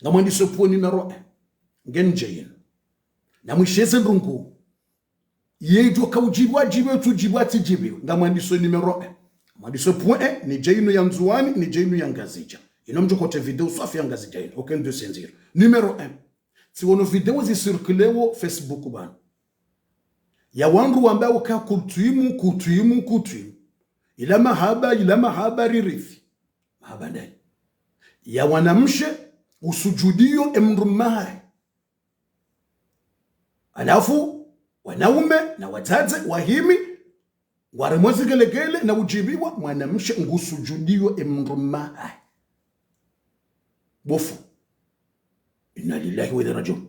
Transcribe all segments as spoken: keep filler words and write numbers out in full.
Ngamwandiso point numéro un. Ngendje yinu. Na mwisheze ndrungu. Ye idjo ka udjibu, adjibu, utsudjibu, atsidjibu. Ngamwandiso numéro un. Mwandiso point un, nidje yinu ya Ndzuwani, nidje yinu ya Ngazidja. Inu mdjo kote video swafi ya Ngazidja yinu. Aucun doute, sinzir. Numéro un. Tsiwono video zicirculé wo Facebook pvanu. Ya wandru wamba uka kutwimu, kutwimu, kutwimu. Ila mahaba, ila mahaba ririfi. Mahaba ndayi. Ya wanamshe usujudiyo emdrume wahahe. Halafu, wanaume na wadzadze wahimi, ngwaremwa zigelegele na udjibiwa, mwanamshe ngusujudiyo emdrume wahahe. Bofu. Inna lillahi wa inna ilaihi rajiun.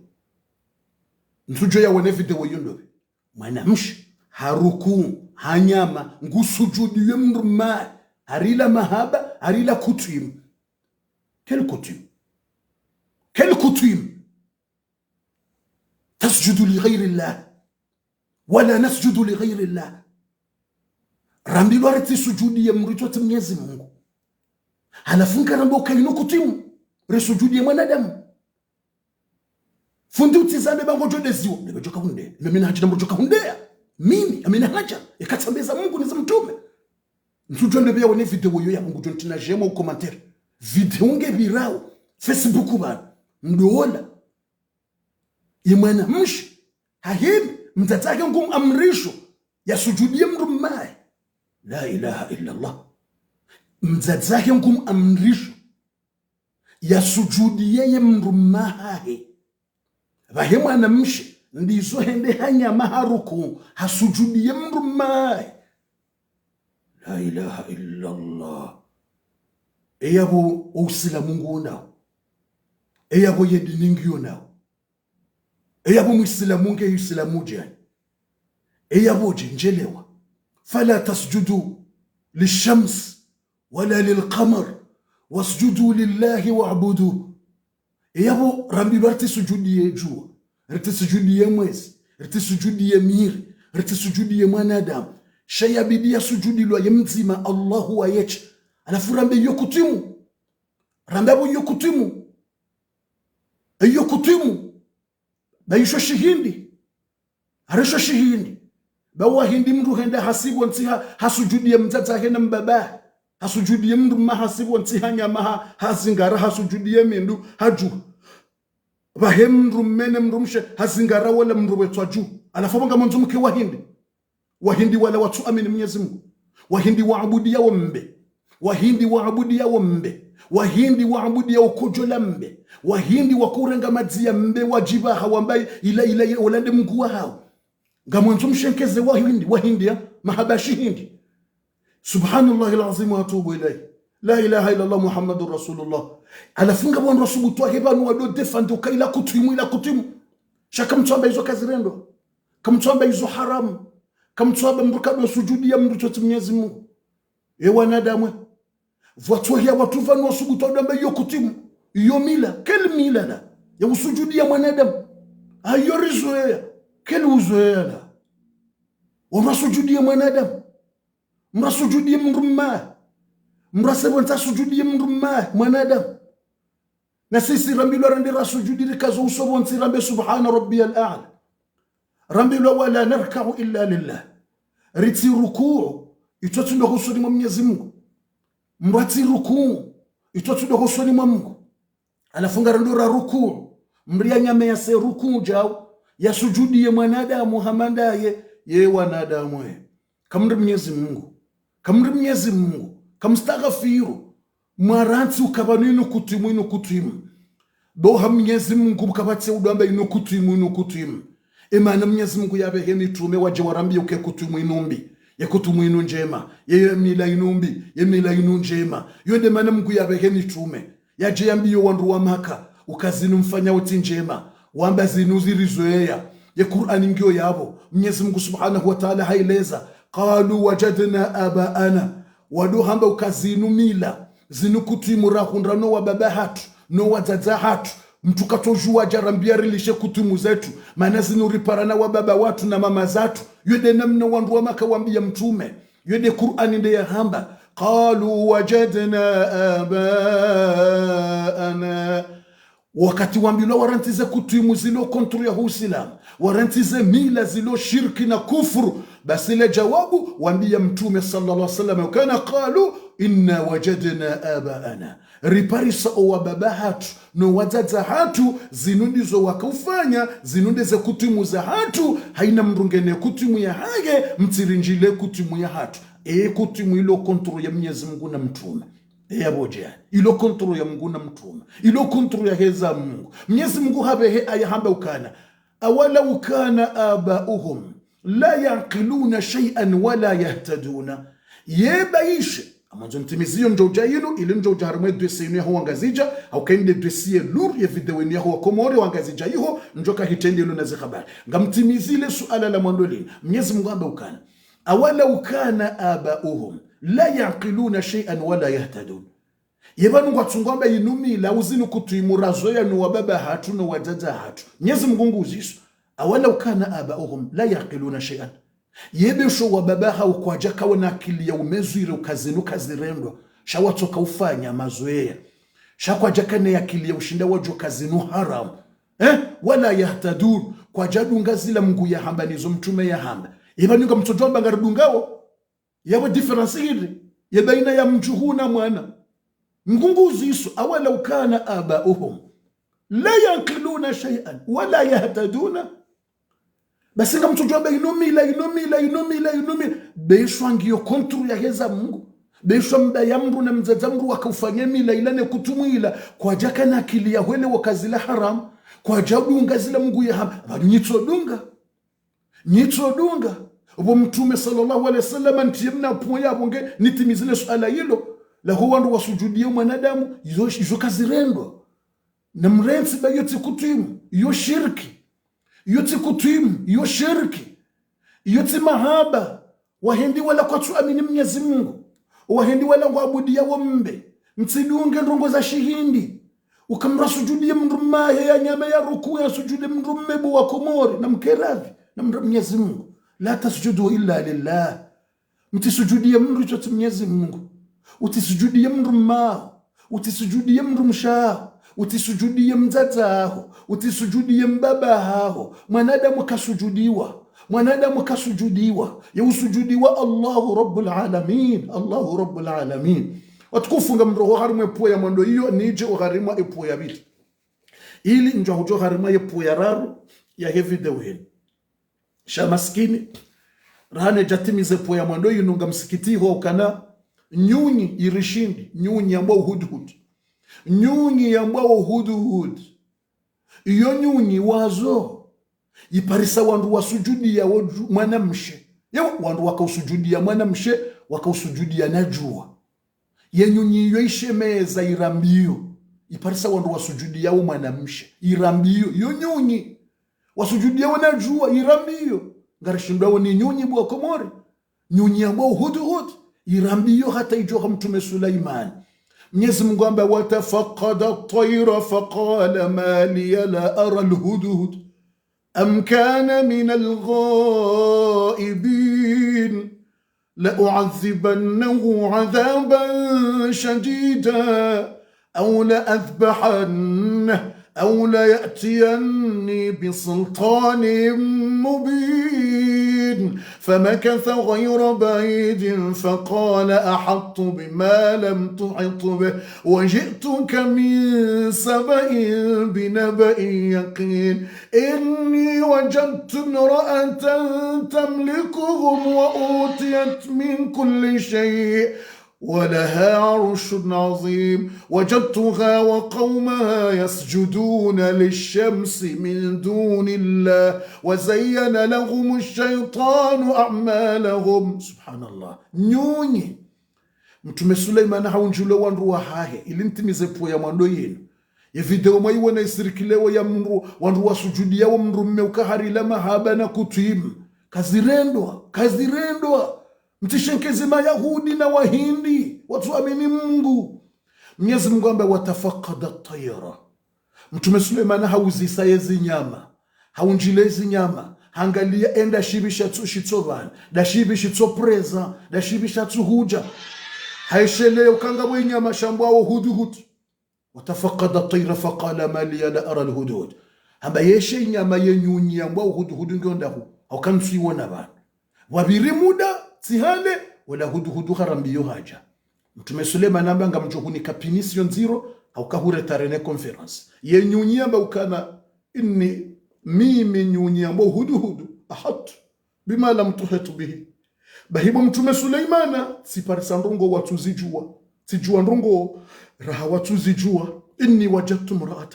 Ntsudjo ya wone video iyo ndopvi. Mwanamshe, harukuu, hanyama, ngusujudiyo emdrume wahahe, hari la mahaba, hari la kutwimu. Quelle coutume? Quelle coutume? تسجد لغير الله ولا نسجد لغير الله. Rambilwa ritsisujudiye mdru tsotsi Mnyezi Mungu. Halafu ngaramba uka inu kutwimu, risujudiye mwanadamu. Fundi utsizambe ba ngodjo deziwa. Ndebe djoka hunde. Ime mina hadja na mdru djoka hundeya. Mimi, amina hadja. Eka tsambe za Mungu ne za mtrume. Ntsudjo ndebe ya wone video iyo ya Mungu djo ntsina j'aime au commentaire. Video ngepvirao. Facebook pvanu. Ndola. Ye mwanamshe. Hahimi. Mdzadze wahe ngumu amrisho. Yasujudiye mdrume wahahe. La ilaha illa Allah. Mdzadze wahe ngumu amrisho. Yasujudiye ye mdrume wahahe. Pvahe mwanamshe, ndizo hende hanyama harukuu, hasujudiye mdrume wahahe. La ilaha illa Allah. Eyapvo o usilamu nguwo nawo. Eyapvo ye dini ngiyo nawo. Eyapvo mwisilamu nge usilamu djani. Eyapvo dje ndjelewa. فلا تسجدوا للشمس ولا للقمر واسجدوا لله واعبدوا. Eyapvo rambilwa ritsisujudiye djuwa, ritsisujudiye mwezi, ritsisujudiye miri, ritsisujudiye mwanadamu. Sha yabidi yasujudilwa ye mdzima Allahu wa yeshe. Halafu rambe iyo kutwimu. Rambe apvo iyo kutwimu. Iyo kutwimu. Ba isho shihindi. Hari isho shihindi. Ba wahindi mdru henda hasibu ntsi ha, hasujudiye mdzadze wahe na mbaba wahe. Hasujudiye mdrume wahe hasibu ntsi hanyama ha, hazingara hasujudiye mindru hadju. Pvahe mdrume ne mdrumshe hazingara wola mdru wetswa dju. Halafu apvo ngamwandzo mke wahindi. Wahindi wala watsu amini Mnyezi Mungu. Wahindi waabudiya wo mbe. Wahindi waabudiya wo mbe. Wahindi waabudiya wo kodjo la mbe. Wahindi wakorenga madzi ya mbe wadjipvaha wamba ila, ila, ila, wola nde Mungu wahawo. Ngamwandzo mshenkeze wahindi, wahindi ya, mahabashi hindi. Subhanallahil azim wa atubu ilayh. La ilaha illallah Muhammadur Rasulullah. Halafu ngapvo wandru wasubutu wahe pvanu wado défendre uka ila kutwimu, ila kutwimu. Sha kamtsuamba izo kazirendwa. Kamtsuamba izo haramu. Kamtsuamba mdru kado sujudiya mdru tsotsi Mnyezi Mungu. E wanadamu. Pvwatsohiya watru pvanu wasubutu wado amba iyo kutwimu. Iyo mila. Quelle mila la? Ya usujudiya mwanadamu. Ayo rizoweya. Quelle uzoweya la? Wamasujudiye mwanadamu. Mrasujudiye mdrume wahe. Mrasepvo ntsi asujudiye mdrume wahe, mwanadamu. Na sisi rambilwa rende rasujudi rikaze uso pvontsi rambe سبحان ربي الأعلى. Rambilwa ولا نركع إلا لله. Ritsi rukuu, itsotsi ndo hosoni mwa Mnyezi Mungu. Mratsi rukuu, itsotsi ndo hosoni mwa Mungu. Halafu ngarendo ra rukuu, mri ya nyama yase rukuu djau, yasujudiye mwanadamu hama ndaye, ye wanadamu e. Kamri Mnyezi Mungu. Kamri Mnyezi Mungu. Kamstaghfiru. Mwarantsi uka pvanu inu kutwimu, inu kutwimu. Doha Mnyezi Mungu kapvatsi udo amba inu kutwimu, inu kutwimu. Emana Mnyezi Mungu yapvehe mitrume wadje warambiye uka ye kutwimu inu mbi, ye kutwimu inu ndjema, ye, ye mila inu mbi, ye mila inu ndjema. Yo nde mana Mungu yapvehe mitrume. Yadje yambiye wandru wa Maka, uka zinu mfanyao tsi ndjema. Wamba zinu zirizoweya. Ye Kur'ani ngiyo yapvo. Mnyezi Mungu Subhanahu wa Ta'ala haeleza. قالوا وجدنا آباءنا. Wado hamba uka zinu mila. Zinu kutwimu rahundra no wababa hatru, no wadzadze hatru. Mtru katsodjuwa dja rambiya rilishe kutwimu zetru. Mana zinu ripara na wababa watru na mama zatru. Yo nde namna wandru wa Maka wambiya mtrume. Yo nde Kur'ani nde yahamba. قالوا وجدنا آباءنا. Wakati wambilwa warantize kutwimu zilo kontru ya Uislamu, warantize mila zilo shirki na kufuru, basi le jawabu wambiya Mtrume swallallahu alayhi wasallam, ukana qalu: "Inna wajadna abaana." Riparisa o wababa hatru no wadzadze hatru, zinu ndizo wakaufanya, zinu ndeze kutwimu zahatru, hayina mndru ngena kutwimu yahahe, mtsirinjile kutwimu yahatru. E kutwimu ilo kontru ya Mnyezi Mungu na Mtrume. Eya bodjani, ilo kontru ya Mungu na Mtrume, ilo kontru yaheza Mungu. Mnyezi Mungu habehe aya hamba ukana: "Awalaw kana abauhum la yaqiluna shay'an wala yahtaduna." Ye baishe, amwandzo ntimiziyo ndjo udja yinu, ili ndjo udja harimwa ye dossier yinu yaho Wangazidja, hauka inde dossier lourd ye video yinu yaho Wakomori Wangazidja iho, ndjo kahitende ilo na ze habari. Ngamtimizile suala la mwando linu. Mnyezi Mungu hamba ukana: "Awalaw kana abauhum la yaqiluna shay'an wala yahtadun." Ye pvanu ngwatsungu amba yinu mila uzinu kutwimu razoweya no wababa hatru no wadzadze hatru. Mnyezi Mungu nguziso: "Awalaw kana abauhum la yaqiluna shay'an." Ye besho wababa hawo kwadjaka wana akili ya umezwire ukazinu kazirendwa, sha watsoka ufanya mazoweya. Sha kwadjaka ne akili ya ushinda wadjuwa ukazinu haramu. Eh? "Wala yahtadun." Kwadjadunga zila Mungu yahamba nizo Mtrume yahamba. Ye pvanu ngamtsodjo amba ngaridungawo. Yapvo différence hindri ye baina ya mdjuhu na mwana? Mungu nguziso: "Awalaw kana abauhum la yaqiluna shay'an wala yahtaduna." Basi ngamtsodjo amba inu mila, inu mila, inu mila, inu mila. Besho ngiyo kontru yaheza Mungu. Besho mbaba ya mndru na mdzadze mndru wakaufanya mila ila ne kutwimu ila, kwadjaka na akili ya hwelewa ukazila haramu, kwadjadunga zila Mungu yahamba. Pvanu nyitsodunga. Nyitsodunga. Opvo Mtrume swallallahu alayhi wasallam ntiye mna pvo yapvo nge nitimizile suala ilo laho wandru wasujudiye mwanadamu, izo, izo kazirendwa. Na mrentsi ba iyo tsi kutwimu, iyo shirki. Iyo tsi kutwimu, iyo shirki. Iyo tsi mahaba. Wahendi wala kwatsu amini Mnyezi Mungu. Wahendi wala ngwabudiyawo mbe. Mtsidunge ndrongo za shihindi. Uka mndru asujudiye mndru mme hahe ya nyama ya ruku, yasujudiye mndru mme bo Wakomori, na mkeradhi, na mndru Mnyezi Mungu. La tasjudu illa lillah. Mtsisujudiye mndru itso tsi Mnyezi Mungu. Utsisujudiye mndru mme haho. Utsisujudiye mndru mshe haho. Utsisujudiye mdzadze haho. Utsisujudiye mbaba haho. Mwanadamu kasujudiwa. Mwanadamu kasujudiwa. Ye usujudiwa Allahu Rabbul Alamin. Allahu Rabbul Alamin. Watukufu, ngamroho harimwa ye pvo ya mwando iyo, nidje oharimwa ye pvo ya pvili. Ili ndjo hudjo harimwa ye pvo ya raru yahe video yinu. Sha maskini, raha ne djatimize pvo ya mwando yinu ngamsikitiho ukana nyunyi irishindi, nyunyi yambwao hudhud. Nyunyi yambwao hudhud. Iyo nyunyi wazo, iparisa wandru wasujudiyawo dju-, mwanamshe. Yewo, wandru wakausujudiya mwanamshe, wakausujudiya na djuwa. Ye nyunyi iyo ishemeza irambiyo. Iparisa wandru wasujudiyawo mwanamshe, irambiyo. Iyo nyunyi wasujudiyawo na djuwa, irambiyo. Ngarishindwawo ni nyunyi bo Wakomori? Nyunyi yambwao hudhud, irambiyo hata idjo ha Mtrume Sulaimani. Mnyezi Mungu hamba: "وتفقد الطير فقال ما لي لا أرى الهدهد أم كان من الغائبين لأعذبنه عذابا شديدا أو لأذبحنه أو ليأتيني بسلطان مبين." فمكث غير بعيد فقال: "أحطت بما لم تحط به وجئتك من سبأ بنبأ يقين. إني وجدت امرأة تملكهم وأوتيت من كل شيء ولها عرش عظيم. وجدتها وقومها يسجدون للشمس من دون الله وزين لهم الشيطان أعمالهم." Subhanallah. Nyunyi. Mtrume Sulaimana haundjile wandru wahahe, ili ntimize pvo ya mwando yinu. Ye video mwayiwona isirikile wo ya mndru, wandru wasujudiyawo mndru mme uka harila mahaba na kutwimu. Kazirendwa, kazirendwa. Mtsishenkeze Mayahudi na Wahindi, watsuamini Mungu. Mnyezi Mungu hamba: "وتفقد الطير." Mtrume Sulaimana hauzisa ye zinyama, haundjile zinyama, hangaliya enda shipvi shatsu shitsopvana, nda shipvi shitso présent, nda shipvi shatsu hudja. Hayisheleya uka ngapvo inyama shambwawo hudhud. وتفقد الطير فقال ما لي لا أرى الهدهد. Hamba yeshe inyama ye nyunyi yambwao hudhuhudu ngiyo ndahu, hauka ntsuiwona pvanu. Pvwapviri muda, tsihale, wola hudhuhudu harambio hadja. Mtrume Suleimana hamba ngamdjo hunika punition ndziro, hauka huretard ne conférence. Ye nyunyi yamba ukana, إني, mimi nyunyi yambwao hudhuhudu, أحطت بما لم تحط به. Bahi bo Mtrume Suleimana, tsiparisa ndrongoo watsuzidjuwa. Tsidjuwa ndrongoo raha watsuzidjuwa. إني وجدت امرأة.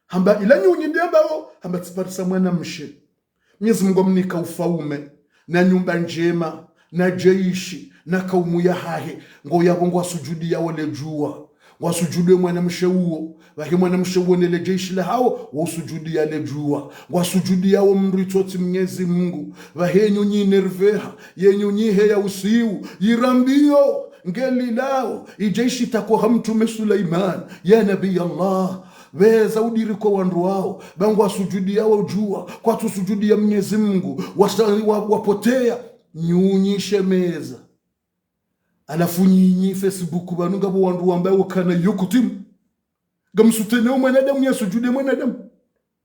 Hamba ila nyunyi ndeyambao, hamba tsiparisa mwanamshe. Mwenyezi Mungu hamnika ufaume, na nyumba ndjema, na jeshi, na kaumu yahahe, ngoyapvo ngwasujudiyao le djuwa. Ngwasujudiyao mwanamshe uwo, pvahe mwanamshe uwo ne le jeshi lahawo, wasujudiya le djuwa. Ngwasujudiyao mdru itsotsi Mwenyezi Mungu, pvahe nyunyi inerveha, ye nyunyi heya usiu, yirambio, ngelilao, idje ishitako ha Mtrume Suleiman, ya Nabi Allah, pveza udiriko wandru wao, ba ngwasujudiyao djuwa, kwatsusujudiya Mwenyezi Mungu, wasa-, wa-, wapoteya, nyunyi shemeza. Halafu nyinyi Facebook pvanu ngapvo wandru wambao ukana yo kutimu. Ngamsuteneo mwanadamu yasujudie mwanadamu.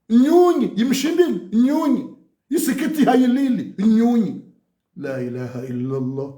Nyunyi, imshindini, nyunyi. Isikiti hayilili, nyunyi. La ilaha illa Allah.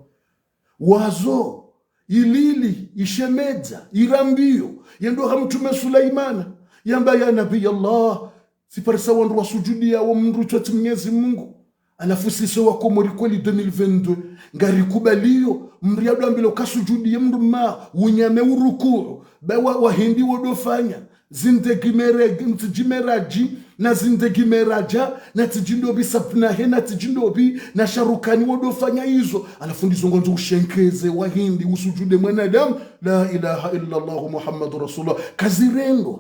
Wazo, yilili, ishemeza, yirambio, yendo ha Mtrume Suleimana, yamba ya Nabi Allah, tsiparisa wandru wasujudiyao mdru itsotsi Mwenyezi Mungu. Halafu sisi wakomori kweli deux mille vingt-deux, ngarikubaliyo, mdru yadowambilwa ukasujudiye mdru mma, unyame urukuu, ba wa, wahindi wodofanya, zindege mera-, ntsidji meraji, na zindege meraja, na tsidji ndopvi sapnahe, na tsidji ndopvi, na sharukani wodofanya izo. Halafu ndizo ngwandzo ushenkeze wahindi, usujude mwanadamu, la ilaha illa Allah Muhammadu Rasulullah. Kazirendwa.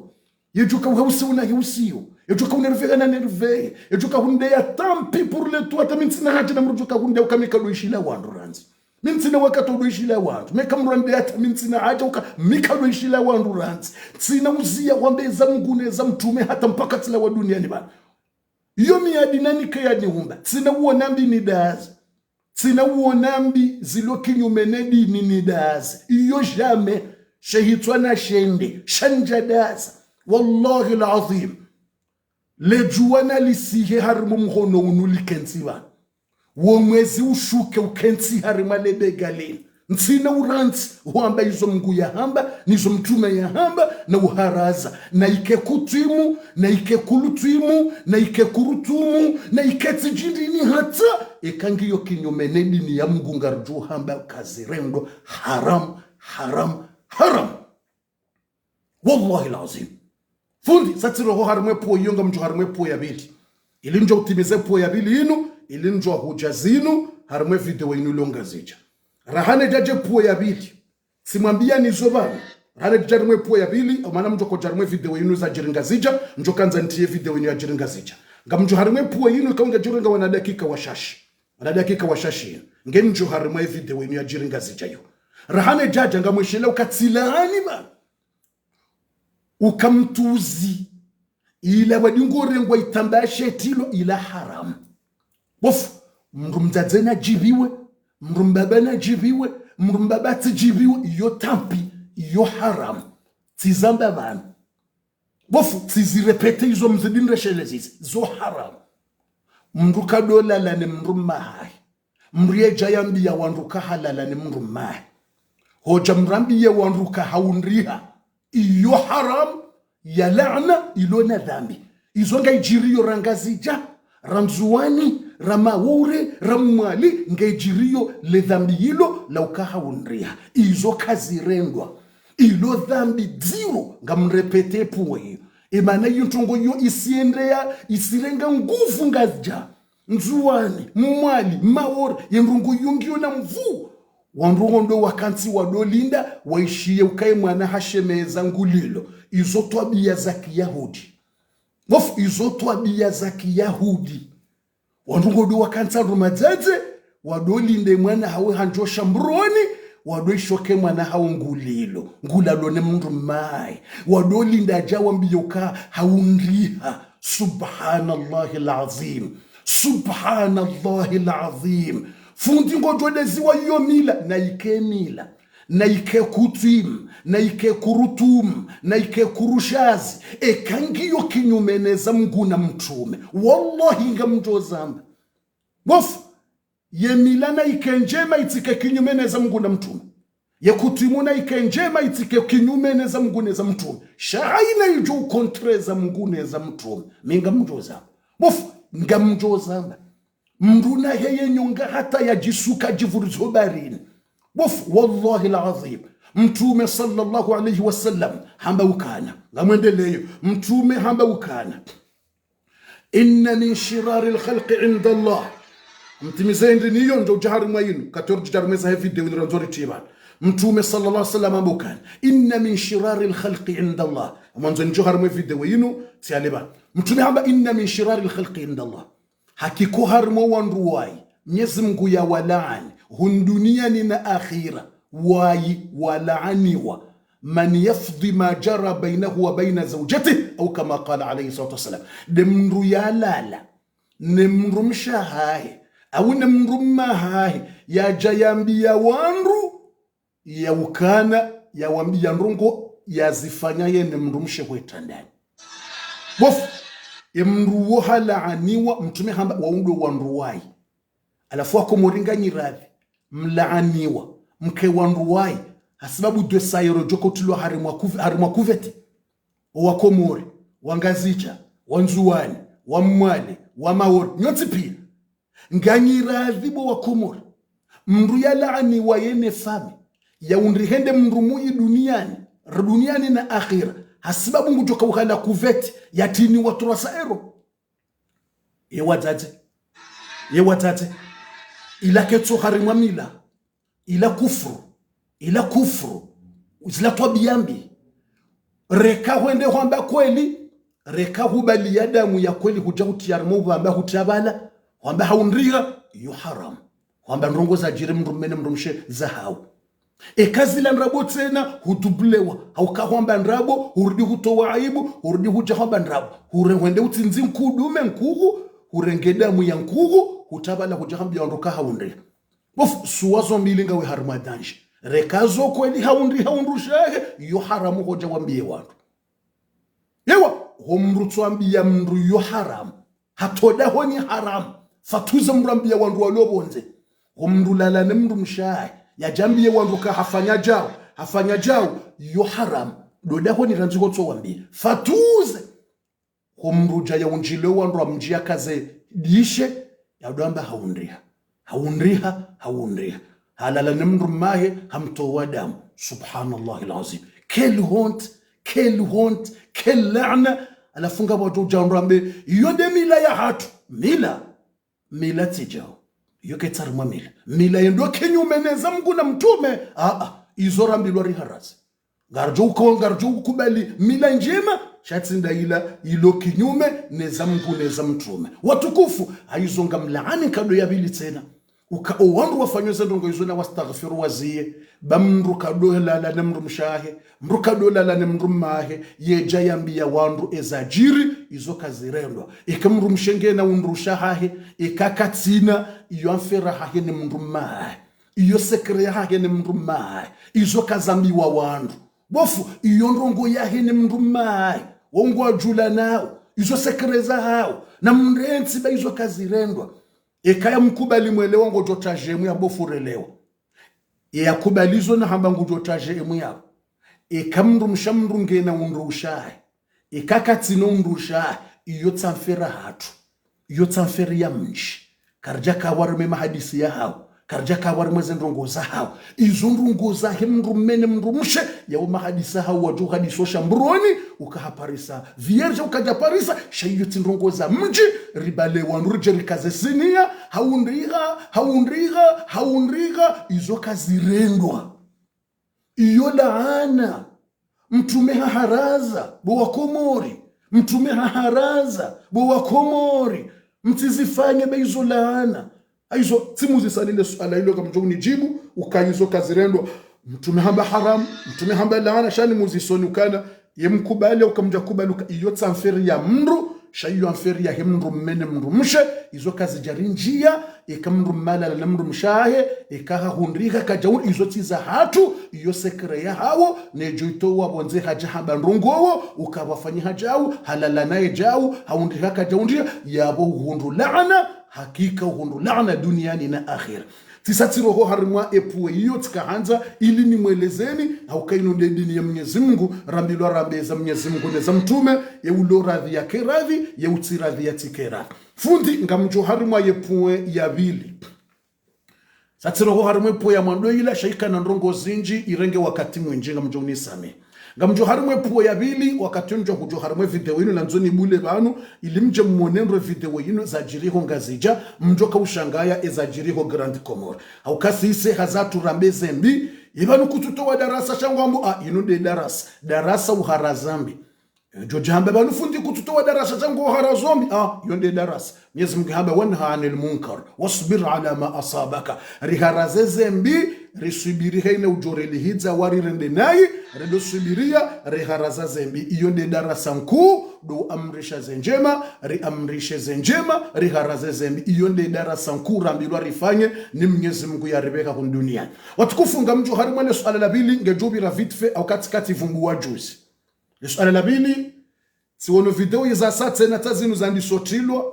Yedjoka uhausi una heusiyo. Yedjoka unerveka na nerveye. Yedjoka hundeya tant pis pour le toi, hata mi ntsina haja na mdru djoka hundeya uka mi kadoishila wandru randzi. Mi ntsina wakati udoishila wandru. Meka mdru andeya hata mi ntsina haja uka mi kadoishila wandru randzi. Ntsina uziya wambe za Mungu ne za Mtrume hata mpaka tsilawa duniani pvanu. Iyo mi yadi nani ke yanihumba. Ntsina uona mbi nidaza. Ntsina uona mbi zilo kinyume ne dini nidaza. Iyo jamais. Shehitswa na shende. Shandja daza. Wallahi al-azim. Le djuwa nalisihe harimwa mhono unu likentsi pvanu. Wo mwezi ushuke ukentsi harimwa le bega linu. Ntsina urantsi, hwamba izo Mungu yahamba, nizo Mtrume yahamba, na uharaza. Na ike kutwimu, na ike kulutwimu, na ike kurutwimu, na ike tsidjindrini hata, eka ngiyo kinyume ne dini ya Mungu ngarudjo hamba kazirendwa, haram, haram, haram. Wallahi al-azim. Fundi, sa tsiroho harimwa e puo iyo ngamdjo harimwa e puo ya pvili. Ili ndjo utimize puo ya pvili inu, ili ndjo hudja zinu, harimwa e video inu ilo Ngazidja. Raha nedjadje puo ya pvili. Tsimwambiya nizo pvanu. Raha nedjadje harimwa e puo ya pvili, omana mdjo kodja harimwa e video inu za djiri Ngazidja, ndjo kandza ntiye video inu ya djiri Ngazidja. Ngamdjo harimwa e puo inu, ika undja djiri ngawana dakika washashi. Wana dakika washashi. Nge ndjo harimwa e video inu ya djiri Ngazidja yo. Raha nedjadja ngamwishile uka tsilaani pvanu. Uka mtruzi. Ila wadi ngorengwa itamba shetilo ila haram. Bofu, mdru mdzadze nadjipviwe, mdru mbaba nadjipviwe, mdru mbaba tsidjipviwe, iyo tant pis, iyo haram. Tsizamba pvanu. Bofu, tsizirépéter izo mzidi nresheleze izi, zo haram. Mdru kadolala ne mdru mmahahe. Mdru yedja yambiya wandru uka halala ne mdru mmahe. Hodja mdru ambiye wandru uka haundriha. Iyo haram, ya laana, ilo na dhambi. Izo ngayidjiriyo ra Ngazidja, ra Ndzuwani, ra Maore, ra Mwali, ngayidjiriyo le dhambi ilo, la uka haundriha. Izo kazirendwa. Ilo dhambi dziro, ngamrépéter puo iyo. Emana iyo ntrongo iyo isiendeya, isirenga nguvu Ngazidja. Ndzuwani, Mwali, Maore, ye ndrongo iyo ngiyo na mvuu. Wandru ngondo wakantsi wadolinda, waishiye uka ye mwana hashemeza ngulilo. Izo twabiya za kiyahudi. Bofu, izo twabiya za kiyahudi. Wandru ngondo wakantsi wandru madzadze, wadolinda ye mwana hawo handjo sha mbroni, wadoishiya uka ye mwana hawo ngulilo, ngulalo ne mdru mmahe. Wadolinda yadje yawambiye uka haundriha. Subhanallahi al-azim. Subhanallahi al-azim. Fundi ngodjo deziwa iyo mila, na ike mila. na ike kutwimu, na ike kurutumu, na ike kurushazi, eka ngiyo kinyume neza Mngu na mtrume. Wallahi ngamdjo zamba. Bofu, ye mila na ike ndjema itsike kinyume neza Mngu na mtrume. Ye kutwimu na ike ndjema itsike kinyume neza Mngu neza mtrume. Sha haina idjo ukontreza Mngu neza mtrume. Mi ngamdjo zamba. Bofu, ngamdjo zamba. Mndru na heye nyonga hata yadjisuka djivurizo barini. Bofu, wallahi al-azim. Mtrume sallallahu alayhi wa sallam, hamba ukana. Ngamwendeleyo. Mtrume hamba ukana. Inna min shirari al-khalqi inda Allah. Mtimize ndi niyo ndjo udja harimwa inu. Katori udja harimwa eza he video inu randzo ritsi pvanu. Mtrume sallallahu alayhi wa sallam hamba ukana. Inna min shirari al-khalqi inda Allah. Mwandzo ndjo harimwa video inu, tsi ale pvanu. Mtrume hamba inna min shirari al-khalqi inda Allah. Hakika harimwa wandru wayi, Mnyezi Mngu ya walaani, hunu duniani na akhira, wayi walaaniwa, man yafdhi ma jara bainahu wa baina zawjatihi, au kama qala alayhi salatu wassalam. Nde mndru yalala ne mndru mshe hahe, au ne mndru mme hahe, yadja yambiya wandru, ya ukana, yawambiya ndrongo yazifanya ye ne mndru mshe hwe trandani. Bofu, ye mndru wo halaaniwa, mtrume hamba wawundru wandru wayi. Halafu wakomori nganyi radhi, mlaaniwa, mke wandru wayi, hasibabu dwe sayero djoko tulwa harimwa kuv-, harimwa kuveti. Owakomori, wangazidja, wandzuwani, wamwali, wamaore, nyontsi piya. Nganyi radhi bo wakomori. Mndru yalaaniwa ye ne fami, yawundrihe nde mndru muyi duniani, ri duniani na akhira. Hasibabu ngudjoka uhala kuveti, yatiniwa trois cents euros. Ye wadzadze. Ye wadzadze. Ila ketso harimwa mila. Ila kufru. Ila kufru. Zila twabiya mbi. Reka hwende hwamba kweli. Reka hubali ya damu ya kweli hudja hutsi harimwa upvamba hutsi pvala. Hwamba haundriha. Iyo haramu. Hwamba ndrongo zadjiri mndru mme ne mndru mshe zahawu. Eka zila ndrabo tsena hudublewa. Hauka hwamba ndrabo, hurudi hutowa aibu, hurudi hudja hwamba ndrabo. Hure hwende utsindzi nkudume nkuhu, hurenge damu ya nkuhu, hutsi pvala hudja hambiya wandru ka haundriha. Bofu, suwa zo mbili ngawe harimwa danger. Reka zo kweli haundri, haundru shahe, iyo haramu hodja wambiye wandru. Ewa, ho mndru tsu ambiya mndru iyo haramu. Hata o dahoni haramu. Fatuze mndru ambiya wandru walo pvondze. Ho mndru lala ne mndru mshe hahe. Yadja ambiye wandru ka hafanya djau, hafanya djau, iyo haramu. Ndo dahoni randzi ho tso wambiya. Fatuze. Ho mndru dja ya undjile wandru wa mdji ya kaze dishe, ya ndo amba haundriha. Haundriha, haundriha. Halala ne mndru mme hahe, hamtowa damu. Subhanallah al-azim. Quelle honte, quelle honte, quelle laana. Halafu ngapvo wadjo udja wandru wambe, iyo nde mila yahatru. Mila. Mila tsi djau. Iyo ketsi harimwa mila. Mila yendo kinyume neza Mngu na mtrume. Aa, izo rambilwa riharaze. Ngaridjo uko, ngaridjo ukubali mila ndjema, sha tsi nda ila ilo kinyume neza Mngu neza mtrume. Watukufu, hayizo ngamlaani nkado ya pvili tsena. Uka o wandru wafanyao ze ndrongo izo na wastaghfiru waziye, ba mndru kado lala ne mndru mshe hahe, mndru kado lala ne mndru mme hahe, yedja yambiya wandru ezadjiri, izo kazirendwa. Eka mndru mshe ngena undru shahahe, eka katsina, iyo affaire yahahe ne mndru mme hahe. Iyo secret yahahe ne mndru mme hahe. Izo kazambiwa wandru. Bofu, iyo ndrongo yahe ne mndru mme hahe. Wo ngwadjulanao. Izo secret zahawo. Na mrentsi ba izo kazirendwa. Eka ya mkubali mwelewa ngodjo tsaha emu ya bofu relewa. Ye ya kubali izo na hamba ngudjo tsaha emu yapvo. Eka mndru mshe mndru ngena undru shahe. Eka katsina undru shahe. Iyo tsi affaire yahatru. Iyo tsi affaire ya mdji. Karidja kawarume mahadisi yahawo. Karidja kawarume ze ndrongo zahawo. Izo ndrongo zahe mndru mme ne mndru mshe. Yawo mahadisi yahawo wadjo hadisi o shamburoni. Uka haparisa vierge, uka dja parisa. Sha iyo tsi ndrongo za mdji. Ribale wandru ridje rikaze siniya. Haundriha, haundriha, haundriha. Izo kazirendwa. Iyo laana. Mtrume haharaza, bo wakomori. Mtrume haharaza, bo wakomori. Mtsizifanye ba izo laana. Hayizo, tsi muzisani le suala ilo kamdjo unidjibu, uka izo kazirendwa. Mtrume hamba haramu, mtrume hamba laana, sha ni muzisoni ukana, ye mkubali, uka mdja kubali, uka iyo tsi affaire ya mndru, Sha iyo affaire yahe mndru mme ne mndru mshe, izo kazidja rindjiya, eka mndru mme alala na mndru mshe wahe, eka hahundriha kadjahundri, izo tsi zahatru, iyo secret yahawo, nedjo itowa pvondze hadja hamba ndrongo wo, uka pvwafanyiha djau, halala naye djau, hahundriha kadjahundriha, yapvo uhundru laana, hakika uhundru laana duniani na akhera. Tsisa tsiroho harimwa epuwe iyo tsikahandza ili nimwelezeni, hauka inu nde dini ya Mnyezi Mungu, rambilwa rambe za Mnyezi Mungu ne za mtrume, ye ulo radhi yake radhi, ye utsi radhi yatsike radhi. Fundi, ngamdjo harimwa yepuwe ya pvili. Sa tsiroho harimwa epuwe ya mwando ila, sha ika na ndrongo zindji, irenge wakati mwindji, ngamdjo unisame. Ngamdjo harimwa epuwe ya pvili, wakati mdjo hudjo harimwa video inu, nandzo nibule pvanu, ili mdje mmone ndro video inu zadjiri ho Ngazidja, mdjo kaushangaya ezadjiri ho Grande Comore. Hauka sisi haza turambe zembi, ipvanu kutsutowa darasa sha ngwambo, ah, inu nde darasa. Darasa uhara zambi. Djo djamba pvanu fundi kutsutowa darasa sha ngo uhara zambi, ah, iyo nde darasa. Mnyezi Mungu hamba, وانه عن المنكر واصبر على ما أصابك. Riharaze zembi, riswubiri hayina udjo relihidza warirende nayi, redo swubiriya, riharaza zembi. Iyo nde darasa nkuu, do amrisha ze ndjema, riamrishe ze ndjema, riharaze zembi. Iyo nde darasa nkuu, rambilwa rifanye, ni Mnyezi Mungu yaripveka hunu duniani. Watukufu ngamdjo harimwa le suala la pvili, ngedjo pvira vite fait, hauka tsikatsi vumbuwa juzi. Le suala la pvili, tsiwono video iza sa tsena ta zinu zandiso trilwa.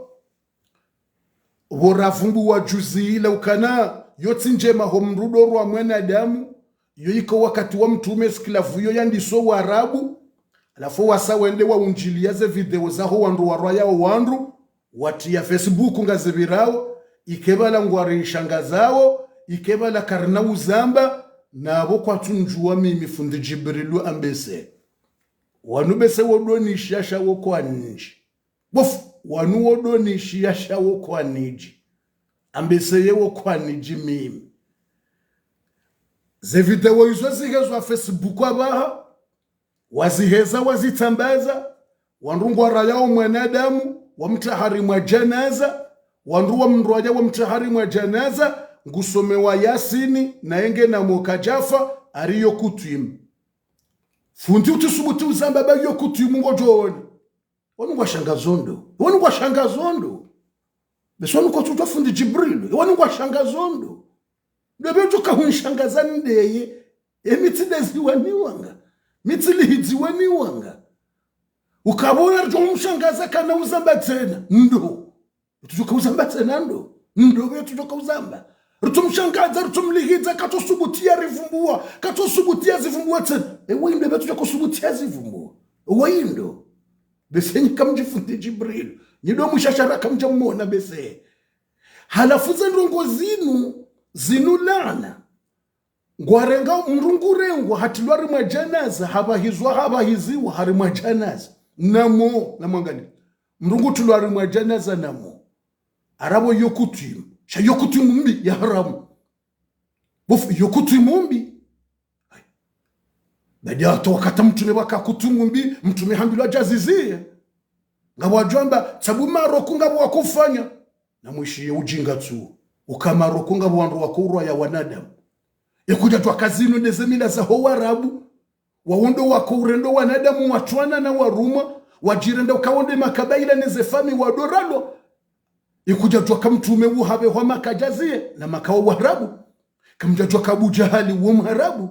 Pvo ravumbuwa juzi ila ukana, yo tsi ndjema ho mndru udorwa mwanadamu, yo iko wakati wa mtrume esclave yo yandiso warabu, halafu wasa wende waundjiliya ze video zaho wandru warwayao wandru, watriya Facebook ngazipvirao, ike pvala ngwarishangazao, ike pvala karina uzamba, napvo kwatsu ndjuwa mimi fundi Djibrilu ambese. Wanu bese wodo nishiya sha wo kwandji. Bofu, wanu wodo nishiya sha wo kwandji. Ambese ye wo kwandji mimi. Ze video izo zihezwa Facebook apvaha, waziheza wazitsambaza, wandru ngwarayao mwanadamu, wamtra harimwa djanaza, wandru wamrwaya wamtra harimwa djanaza, ngusomewa Yasini, naye nge namo kadjafa, ari yo kutwimu. Fundi utsi subuti uzamba ba yo kutwimu ngodjo ona. Wanu ngwashangazo ndo. Wanu ngwashangazo ndo. Bese wanu kwatsudjuwa fundi Djibrilu. Wanu ngwashangazo ndo. Ndo pvendjo kahunishangazani ndeye. Emitsi ndezi waniwanga. Mitsi lihidzi waniwanga. Ukapvo ona ridjo mshangaza kana uzamba tsena. Ndo. Ritsudjo kauzamba tsena ndo. Ndo pvendjo kauzamba. Ritsumshangaza, ritsumlihidza, katso subuti yarivumbuwa. Katso subuti yazivumbuwa tsena. Ewa indo pvendjo kasubuti yazivumbuwa. Ewa indo. Bese nyi kamdji fundi Djibrilu. Nyi ndo mwishashara kamdja mona bese. Halafu ze ndrongo zinu, zinu laana. Ngwarenga, mndru ngurengwa, hatrilwa harimwa djanaza, hapvahizwa, hapvahiziwa, harimwa djanaza. Namo, namwangalie. Mndru ngutrilwa harimwa djanaza namo. Arapvo yo kutwimu. Sha yo kutwimu mbi, ya haramu. Bofu, yo kutwimu mbi. Baada ya hata wakati mtrume waka kutwimu mbi, mtrume hambilwa djaziziye. Ngapvo wadjwamba, tsabu Maroko ngapvo wakofanya. Namwishiye ujinga tsu. Uka Maroko ngapvo wandru wakourwaya wanadamu. Ikudjadjuwa ka zinu ndeze mila zaho warabu. Wawo ndo wakourendo wanadamu watrwana na warumwa. Wadjirenda uka wo nde makabaila neze fami wadoralwa. Ikudjadjuwa ka mtrume uhapvehwa Maka djaziye na Maka wa warabu. Kamdjadjuwa ka Abu Jahali wo mwarabu.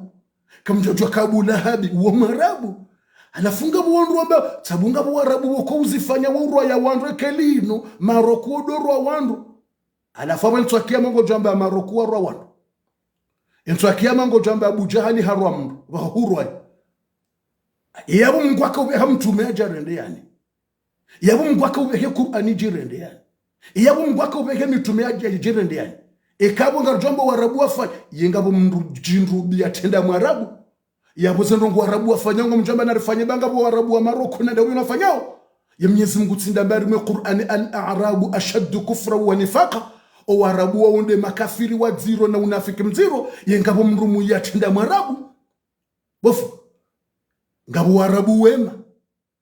Kamdjadjuwa ka Abu Lahabi wo mwarabu. Halafu ngapvo wandru wamba, tsabu ngapvo warabu woko uzifanya waurwaya wandru eke linu, Maroko wodorwa wandru. Halafu apvo entswa kiyama ngodjwamba Maroko warwa wandru. Entswa kiyama ngodjwamba Abu Jahali harwa mndru, pvahurwaya. Yapvo Mungu akaupveha mtrume yadjarende yani. Yapvo Mungu akaupvehe Kur'ani djirende yani. Yapvo Mungu akaupvehe mitrume yadja-, djirende yani. Eka pvo ngaridjwamba warabu wafanya, ye ngapvo mndru djindru mbi yatrenda mwarabu. Yapvo ze ndrongo warabu wafanya ngamdjwamba narifanye ba ngapvo warabu wa Maroko na ndawe nafanyao. Ye Mnyezi Mungu tsi ndamba harimwa Kur'ani, الأعراب أشد كفرا ونفاقا. O warabu wawo nde makafiri wadziro na unafiki mdziro, ye ngapvo mndru mwi yatrenda mwarabu. Bofu. Ngapvo warabu wema.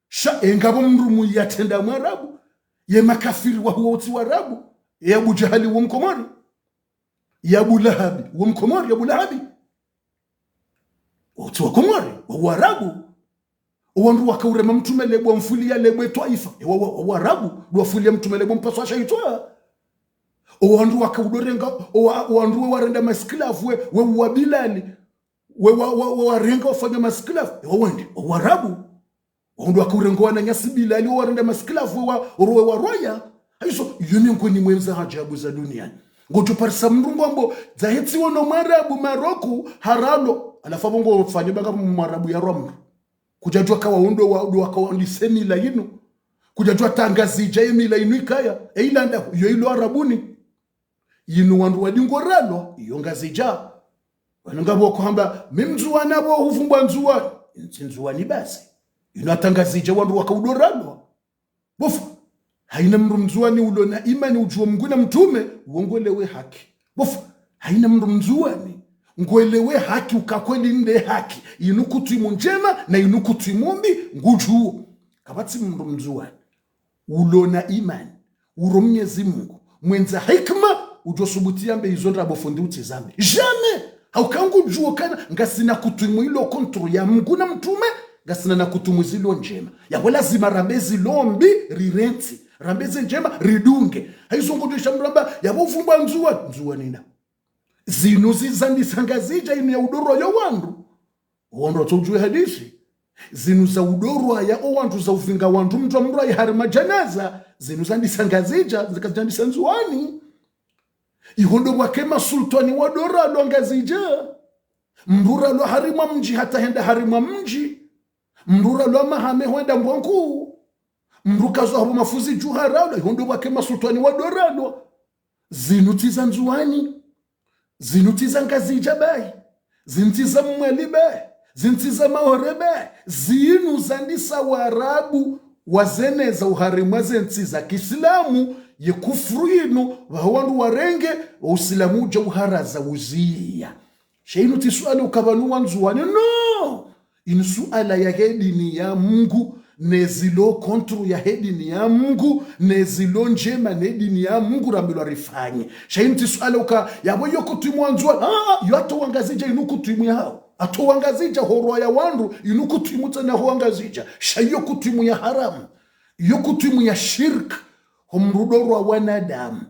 Sha, e ngapvo mndru mwi yatrenda mwarabu. Ye makafiri wahuwo utsi warabu. Ye Abu Jahali wo mkomori. Ye Abu Lahabi wo mkomori, Abu Lahabi. Utsi wakomori, wa warabu. Owandru wakaurema mtrume lebwa mfuliya lebwe twaifa. Ewa, wa, wa, Warabu, ndo wafuliya mtrume lebwa mpaswa shaitwa. Owandru wakaudorenga, owa, owandru we warenda masikilavu, we, we uwa Bilali. We wa, wa, wa, warenga wafanya masikilavu. Ewa wende, Warabu. Owandru wakaurenga wananyasi Bilali, we warenda masikilavu, we wa, oro we warwaya. Hayizo, iyo miongoni mwa ze ajabu za duniani. Ngodjo parisa mndru ngwambo, dzahetsi wono Mwarabu, Maroku, haralo. Halafu apvo ngofanya banga Mwarabu yarwa mndru. Kudjadjuwa kawa undro wa, ndo wakawa ndise mila yinu. Kudjadjuwa ta Ngazidja ye mila yinu ikaya. Eyilanda, iyo ilo Arabuni. Yinu wandru wadingo ralwa, iyo Ngazidja. Wanu ngapvo wakohamba, mi Mndzuwani apvo huvumbwa Ndzuwani. Ntsi Ndzuwani basi. Yinu hata Ngazidja wandru wakaudo ralwa. Bofu, hayina mndru Mndzuwani ulo na imani udjuwo Mngu na mtrume, uwo ngwelewe haki. Bofu, hayina mndru Mndzuwani, ngwelewe haki, uka kweli nde haki. Inu kutwimu ndjema, na inu kutwimu mbi, ngudjuwo. Kapvatsi mndru Mndzuwani ulo na imani, uro Mnyezi Mungu, mwendza hikima, udjo subuti yambe izo ndrabo fundi utsi zambe. Jamais! Hauka ngudjuwo kana, ngasina kutwimu ilo contre ya Mngu na mtrume, ngasina na kutwimu zilo ndjema. Yapvo lazima rambe zilo mbi, rirentsi. Rambe ze ndjema, ridunge. Hayizo ngodjo isha mndru amba, yapvo huvumbwa Ndzuwani, Ndzuwani nda. Zinu zizandisa Ngazidja inu ya udorwa yo wandru. Wandru watsodjuwe hadisi. Zinu za udorwaya owandru za uvinga wandru mndru wa mndru ayi harimwa djanaza. Zinu zandisa Ngazidja, zika zandisa Ndzuwani. Iho ndo pvwake masultwani wadoralwa Ngazidja. Mndru ralwa harimwa mdji hata henda harimwa mdji. Mndru ralwa Mahame hwenda Mbwankuu. Mndru kazwa hapvo mafuzi dju haralwa. Iho ndo pvwake masultwani wadoralwa. Zinu tsi za Ndzuwani. Zinu tsi za Ngazidja bahi. Zinu tsi za Mwali bahi. Zinu tsi za Maore bahi. Zinu zandisa Warabu wazeneza uharimwa ze ntsi za kiislamu, ye kufuru yinu, pvaho wandru warenge, wa usilamu udja uharaza uziya. Sha inu tsi suala uka pvanu Wandzuwani, no! Inu suala yahe dini ya Mngu, ne zilo contre yahe dini ya Mngu, ne zilo ndjema ne dini ya Mngu rambilwa rifanye. Sha inu tsi suala uka, yapvo yo kutwimu Wandzuwani, ah, yo hata Wangazidja inu kutwimu yahawo. Hata Wangazidja horwaya wandru, inu kutwimu tsena ho Wangazidja. Sha yo kutwimu ya haramu. Yo kutwimu ya shirk, ho mndru udorwa wanadamu.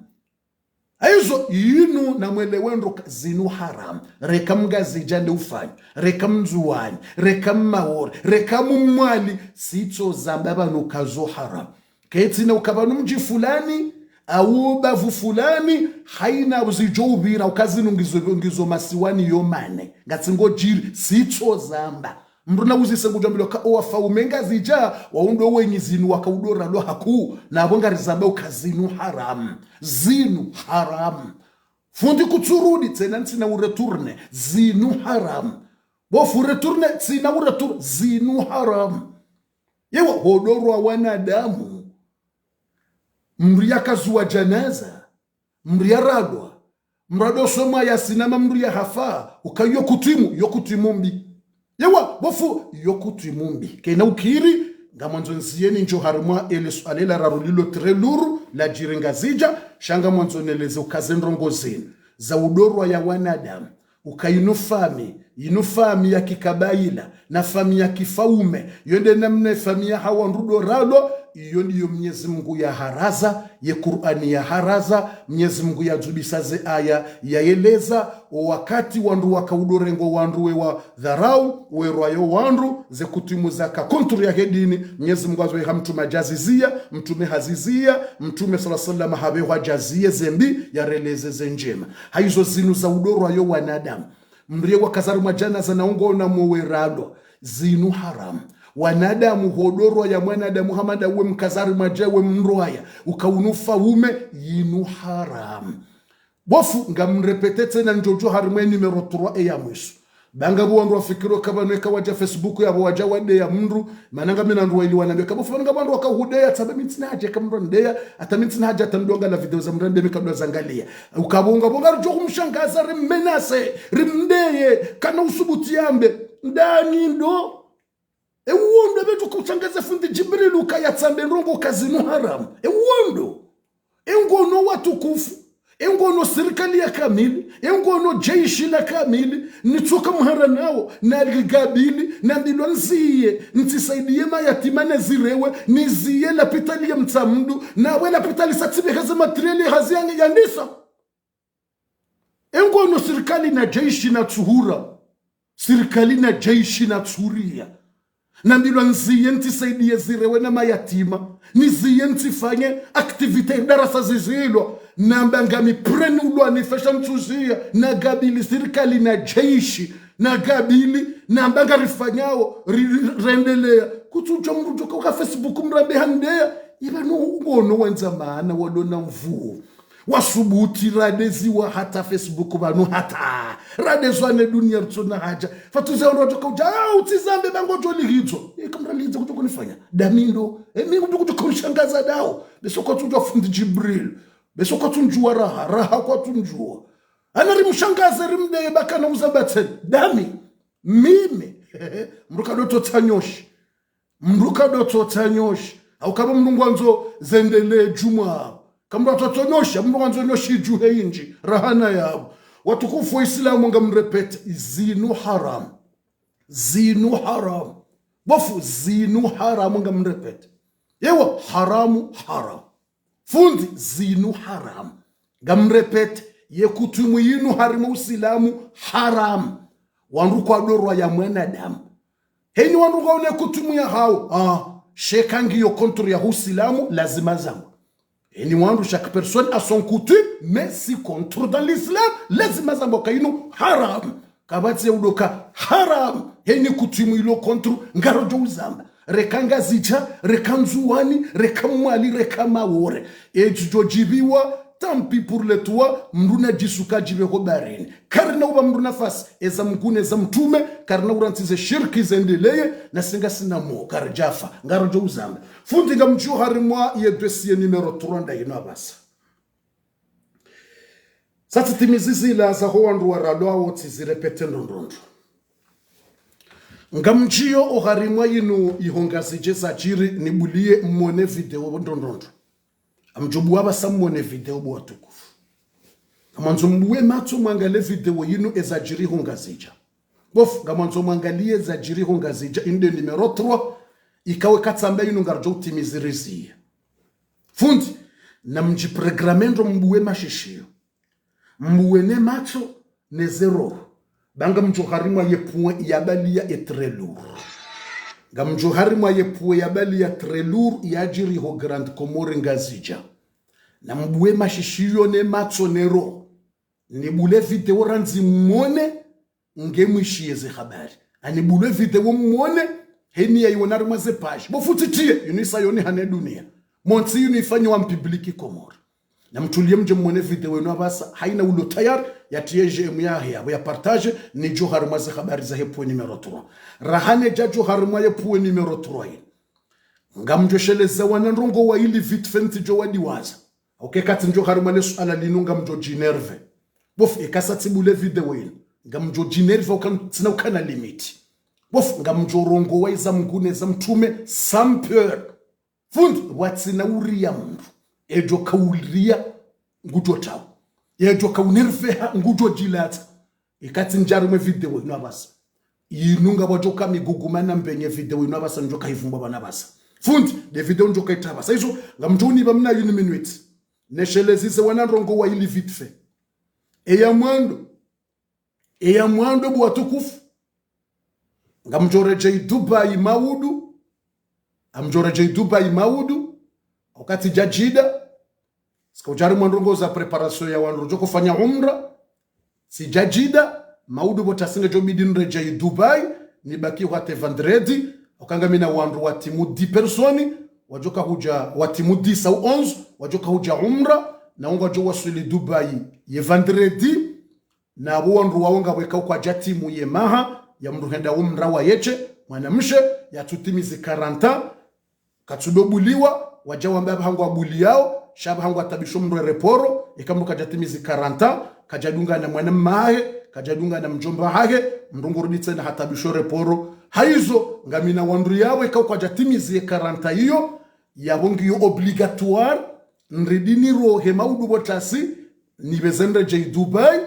Hayizo yinu namwelewe ndro ka zinu haramu. Reka Mngazidja nde ufanya. Reka Mndzuwani. Reka Mmaore. Reka Mmwali. Sitso zamba pvanu ka zo haramu. Ketsina uka pvanu mdji fulani, au bavu fulani, hayina zidjo upvira, uka zinu ngizo, ngizo masiwani yo mane. Ngatsi ngodjiri, sitso zamba. Mndru na uzise ngudjo ambilwa ka owafaume Ngazidja, wao ndo wenyi zinu wakaudoralwa hakuu, na apvo ngarizamba uka zinu haramu. Zinu haramu. Fundi kutsurudi, tsena ntsina uretourne, zinu haramu. Bofu retourne, tsina uretour, zinu haramu. Yewa, hodorwa wanadamu. Mndru yakazuwa djanaza. Mndru yaralwa. Mndru ado somwa Yasina ma mndru yahafa. Uka yo kutwimu, yo kutwimu mbi. Yewa, bofu, yo kutwimu mbi. Kena ukiri, ngamwandzo nziyeni ndjo harimwa ele suala la raru lilo très lourd, ladjiri Ngazidja, sha ngamwandzo neleze uka ze ndrongo zinu. Za udorwa ya wanadamu. Uka inu fami, inu fami ya kikabaila, na fami ya kifaume, yo nde namna fami ya hawa ndru udoralwa, iyo ndiyo Mnyezi Mungu yaharaza, ye Kur'ani yaharaza, Mnyezi Mungu yadzubisa ze aya, yayeleza, o wakati wandru wakaudorengo wandru we wadharau, werwayo wandru, ze kutwimu zaka contre yahe dini, Mnyezi Mungu hazo ha mtrume hadjaziziya, mtrume haziziya, mtrume swalla llahu alayhi wa sallam hapvehwa hadjaziye ze mbi, yareleze ze ndjema. Hayizo zinu za udorwayo wanadamu. Mndru ye wakaza harimwa djanaza na ungo na mwo weralwa. Zinu haramu. Wanadamu hodorwaya mwanadamu hama nda we mkaza harimwa dja we mndrwaya. Uka unu faume, yinu haramu. Bofu, ngamrepete tsena ndjo djo harimwa numéro trois e ya mwiso. Ba ngapvo wandru wafikiri uka pvanu eka wadja Facebook yapvo wadja wadeya mndru, mana ngami na ndru wayili wanambe. Ka bofu pvanu ngapvo wandru wakahudeya, tsambe mi ntsina haja eka mndru anideya, hata mi ntsina haja hata ndonga la video za mndru anideya mi kadwa zangaliya. Uka pvo ngapvo ngaridjo humshangaza, rimmenase, rimdeye, kana usubuti yambe. Ndani ndo? Ewondo, be tu kutsangeze fundi Djibril uka yatsambe ndrongo ka zinu haramu. Ewondo. Engono watukufu. Engono sirikali ya kamili, engono jeshi la kamili, nitsoka mhara nawo, na ligabili, nambilwa ndziye, ntsisaidie mayatima na zirewe, niziye lapitali ya Mtsamdu, nawe lapitali sa tsipveha ze matériel hazi yange yandisa. Engono sirikali na jeshi na tsuhura. Sirikali na jeshi na tsuria. Nambilwa ndziye ntsisaidie zirewe na mayatima. Niziye ntsifanye activité darasa zizilwa. Namba ngami prêt ni ulwa nifesha mtsuzia. Na gabili sirikali na jeshi. Na gabili namba ngarifanyao ri-, ri-, rendelea. Kutsudja mdru djoka uka Facebook mrambe handeya. Iba no ngono wandza maana walo na mvuu. Wasubuti radeziwa hata Facebook pvanu hata. Radezwa ne dunia ritsona haja. Fatuze ondro djoka udja, ah, utsizambe ba ngodjo lihidzo. Eka mralihidzo kudjo kunifanya. Damindo, e mi kudjo kudjo kunishangaza dawo. Beso kwatsudjua fundi Jibril. Beso kwatsundjua raha, raha kwatsundjua. Ana rimshangaze rimdeye ba kana uzamba tsena. Dami, mimi. Mdru kadotso tsanyoshi. Mdru kadotso tsanyoshi. Au kaba mdru ngwandzo zendelee djumwa. Kamdru atsotso nyoshi, mdru ngwandzo nyoshi dju he indji. Raha na yapvo. Watukufu wa Islamu ngamrepete. Zinu haramu. Zinu haramu. Bofu, zinu haramu ngamrepete. Ewa, haramu, haramu. Fundi, zinu haramu. Ngamrepete, ye kutwimu yinu harimwa Usilamu, haramu. Wandru kwadorwa ya mwanadamu. Heni wandru kwaone kutwimu ya hawo. Ah, sheka ngiyo contre ya Usilamu, lazima zangwe. Heni wandru, chaque personne a son coutume, mais si contre dans l'islam, lazima zangwe ka yinu, haramu. Kapvatsi ya udoka, haramu. Heni kutwimu ilo contre, ngarodjo uzamba. Reka Ngazidja, reka Ndzuwani, reka Mwali, reka Maore. Edjidjo djibiwa, tant pis pour les trois, mdru na djisuka djibe ho barini. Karina uba mdru nafasi, eza Mngu ne za Mtrume, karina urantsize shirki zendeleye, na singa sina mo, karidjafa, ngarodjo uzamba. Fundi ngamdjo harimwa ye dossier numéro trois nda yinu apvasa. Sa tsitimizi zila za ho wandru waralwawo tsizirepete ndrondrondro. Ngamdjiyo oharimwa yinu iho Ngazidja zadjiri nibuliye mmone video ndrondrondro. Ngamdjo buwa apvasa mmone video bo watukufu. Ngamwandzo mbuwe matso mwangalie video yinu ezadjiri ho Ngazidja. Bofu, ngamwandzo mwangalie zadjiri ho Ngazidja, inde numéro trois, ikawe katsamba yinu ngarodjo utimizi riziye. Fundi, namdjiprogramme ndro mbuwe mashishiyo. Mbuwe ne matso ne ze roho. Ba ngamdjo harimwa ye point ya baliya e très lourd. Ngamdjo harimwa ye point ya baliya très lourd yadjiri ho Grande Comore Ngazidja. Nambuwe mashishiyo ne matso ne roho. Nibule video randzi mmone, nge mwishiye ze habari. Anibule video mmone, heni ya iwona harimwa ze page. Bofu tsitiye, yinu isa yone hane dunia. Montsi yinu ifanyiwa mpublic Komori. Namtuliye mdje mmone video yinu apvasa, hayina ulo tayari, yatiye j'aime yahe, yapvo ya partage, nidjo harimwa ze habari za he point numéro trois. Raha nedjadjo harimwa ye point numéro trois yinu. Ngamdjo sheleza wana ndrongo wayili vite fait ntsidjo wadiwaza. Oke, katsi ndjo harimwa le suala linu ngamdjo djinerve. Bofu, eka sa tsibule video yinu. Ngamdjo djinerve uka ntsina ukana limite. Bofu, ngamdjo rongowa eza Mngu ne za Mtrume sans peur. Fundi, watsina uriya mdru. Edjo kauliya ngudjo tawo. Edjo kaunerveha ngudjo djilatsa. Ikatsi ndjari mwe video inu apvasa. Inu ngapvwadjoka miguguma na mbenye video inu apvasa ndjoka hivumba pvanu apvasa. Fundi, nde video ndjoka itra apvasa. Izo, ngamdjo uniba mna yinu minute. Neshelezise wana ndrongo wayili vite fait. Eya mwando. Eya mwando bo watukufu. Ngamdjo redjeyi Dubai maudu. Ngamdjo redjeyi Dubai maudu. Wakati dja Djida. Sika udjari mwa ndrongo za préparation ya wandru djo kofanya umra. Tsi dja Djida, maudu bo tasi ngedjo bidi nredjeyi Dubai, nibaki hata vendredi, oka ngamina wandru watimu dix personnes, wadjoka hudja watimu dix au onze, wadjoka hudja umra, na wo ngwadjo waswili Dubai ye vendredi, na wo wandru wawo ngapvo eka ukwadja timu ye maha, ya mndru henda umra wa yeshe, mwanamshe, yatsutimizi quarante ans, katsudo buliwa, wadja wamba apvaha ngwabuliyawo, sha apvaha ngwatabisho mndru ereporo, eka mndru kadjatimizi quarante ans, kadjadungana mwana mmahe, kadjadungana mdjomba hahe, mndru ngurudi tsena hatabisho reporo. Hayizo, ngamina wandru yapvo, eka ukwadjatimizi ye quarante ans iyo, yapvo ngiyo obligatoire, nridini rohe maudu bo tasi, nipveze niredjeyi Dubai,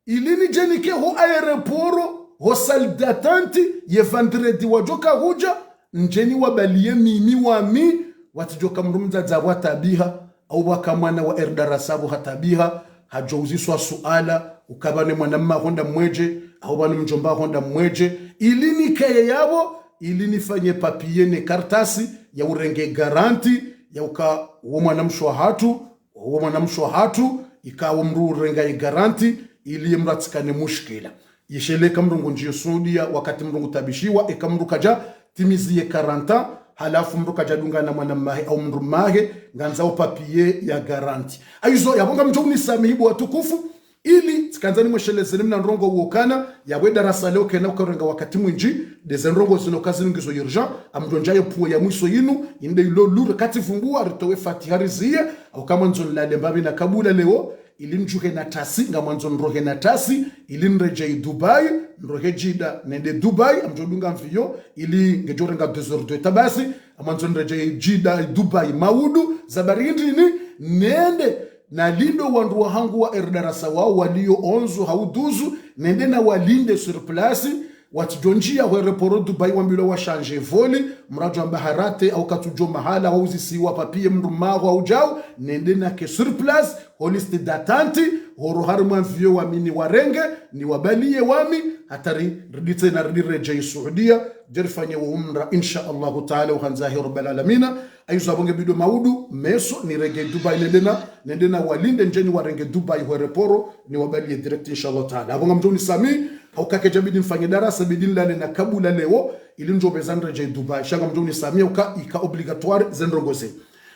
ili nidje nike ho aéroport, ho salle d'attente, ye vendredi wadjo kahudja, ndje niwabaliye mimi wami, watsidjoka mdru mdzadze apvo hatabiha, au pvwaka mwana wa erdarasa apvo hatabiha, hadjo uziswa suala, uka pvanu mwana mma ho nda mwedje, au pvanu mdjomba ho nda mwedje, ili nikeye yapvo, ili nifanye papier ne kartasi, ya urenge garanti, ya uka wo mwana mshe wahatru, wo mwana mshe wahatru, ika wo mdru urenga ye garanti, ili ye mdru yatsikane mushkila. Yeshelea eka mdru ngudjiyo Saudia, wakati mdru ngutabishiwa, eka mdru kadja timizi ye quarante ans, halafu mdru kadja dunga na mwana mmahe au mdru mmahe, ngwandzao papier ya garanti. Hayizo, yapvo ngamdjo unisamihi bo watukufu, ili tsikandza nimweshelezeni mna ndrongoo wokana, yapvo darasa leo kayina ukarenga wakati mwindji, ndeze ndrongoo zinu kazi ngizo urgent, ngamdjo ndjaya ye point ya mwiso yinu, inde ilo lure kati vumbua, ritowe Fatiha riziye, au kamwandzo nilale mbapvi na kabula leo, ili ndjuhe na taxi, ngamwandzo nirohe na taxi, ili niredjeyi Dubai, nirohe Djida, nende Dubai, ngamdjo dunga mvio, ili ngedjo renga deux heures de temps basi, ngamwandzo niredjeyi Djida, Dubai, maudu, za bari ndrini, nende, nalinde wandru wahangu wa erdarasa wao, waliyo onze hau douze, nende nawalinde sur place, watsidjo ndjiya ho aéroport Dubai wambilwa washanje voli, mradjo amba harate, au katsudjo mahala, wauzisiwa papier mdru mmaho audjao, nende nake sur place, ho liste d'attente, horo harimwa mvio wami niwarenge, niwabaliye wami, hata ri, riditse na ridiredjeyi Saudia, djerifanye wo umra, insha Allahu Ta'ala, uhandzahe Rabbal Alamina, hayizo yapvo ngebidi maudu, meso, nirenge Dubai, nende na, nende nawalinde, ndje niwarenge Dubai ho aéroport, niwabaliye direct, insha Allahu Ta'ala. Yapvo ngamdjo unisamihi, hauka kayidjabidi nifanye darasa, bidi nilale na kabula leo, ili ndjopveza niredjeyi Dubai. Sha ngamdjo unisamihi, uka, ika obligatoire, ze ndrongoo ze.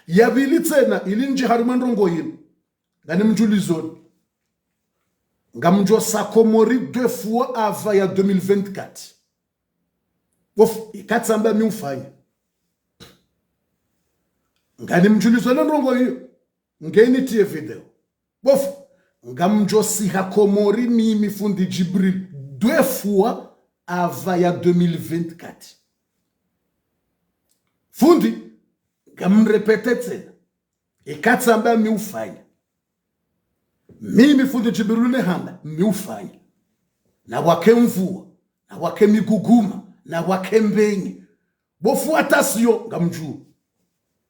Ya pvili tsena, ili ndje harimwa ndrongoo yinu. Nganimdjulizoni. Ngamdjo sa Komori deux fois avant ya deux mille vingt-quatre. Bof, ika tsamba mi ufanya. Nganimdjulizoni ndrongoo yiyo. Ngenitiye video. Bof, ngamdjo siha Komori mimi fundi Djibril deux fois avant ya deux mille vingt-quatre. Fundi, ngamrépéter tsena. Ika tsamba mi ufanya. Mimi fundi Djibril nehamba, mi ufanya. Na pvwake mvua, na pvwake miguguma, na pvwake mbenye. Bof attention, ngamdjuo.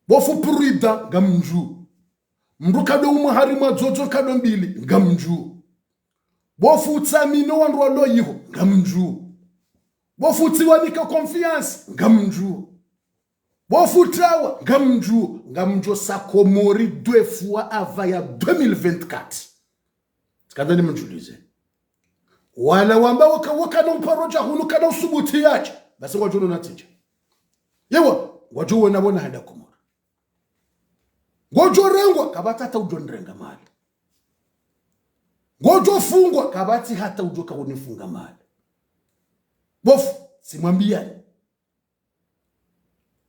Bof prudent, ngamdjuo. Mdru kado umwa harimwa dzodzo kado mbili, ngamdjuo. Bof utsamino wandru walo yiho, ngamdjuo. Bof utsiwanika confiance, ngamdjuo. Bof utawa, ngamdjuo, ngamdjo sa Komori deux fois avant ya deux mille vingt-quatre. Tsikandza nimdjulize. Wala wamba waka, wakana uparo dja hunu kana usubuti yadje. Basi ngwadjo ona natija. Yewa, ngwadjo wona pvo nahenda Komori. Ngodjo rengwa, kapvatsi hata udjo nirenga mali. Ngodjo fungwa, kapvatsi hata udjo ka unifunga mali. Bof, tsimwambiyani.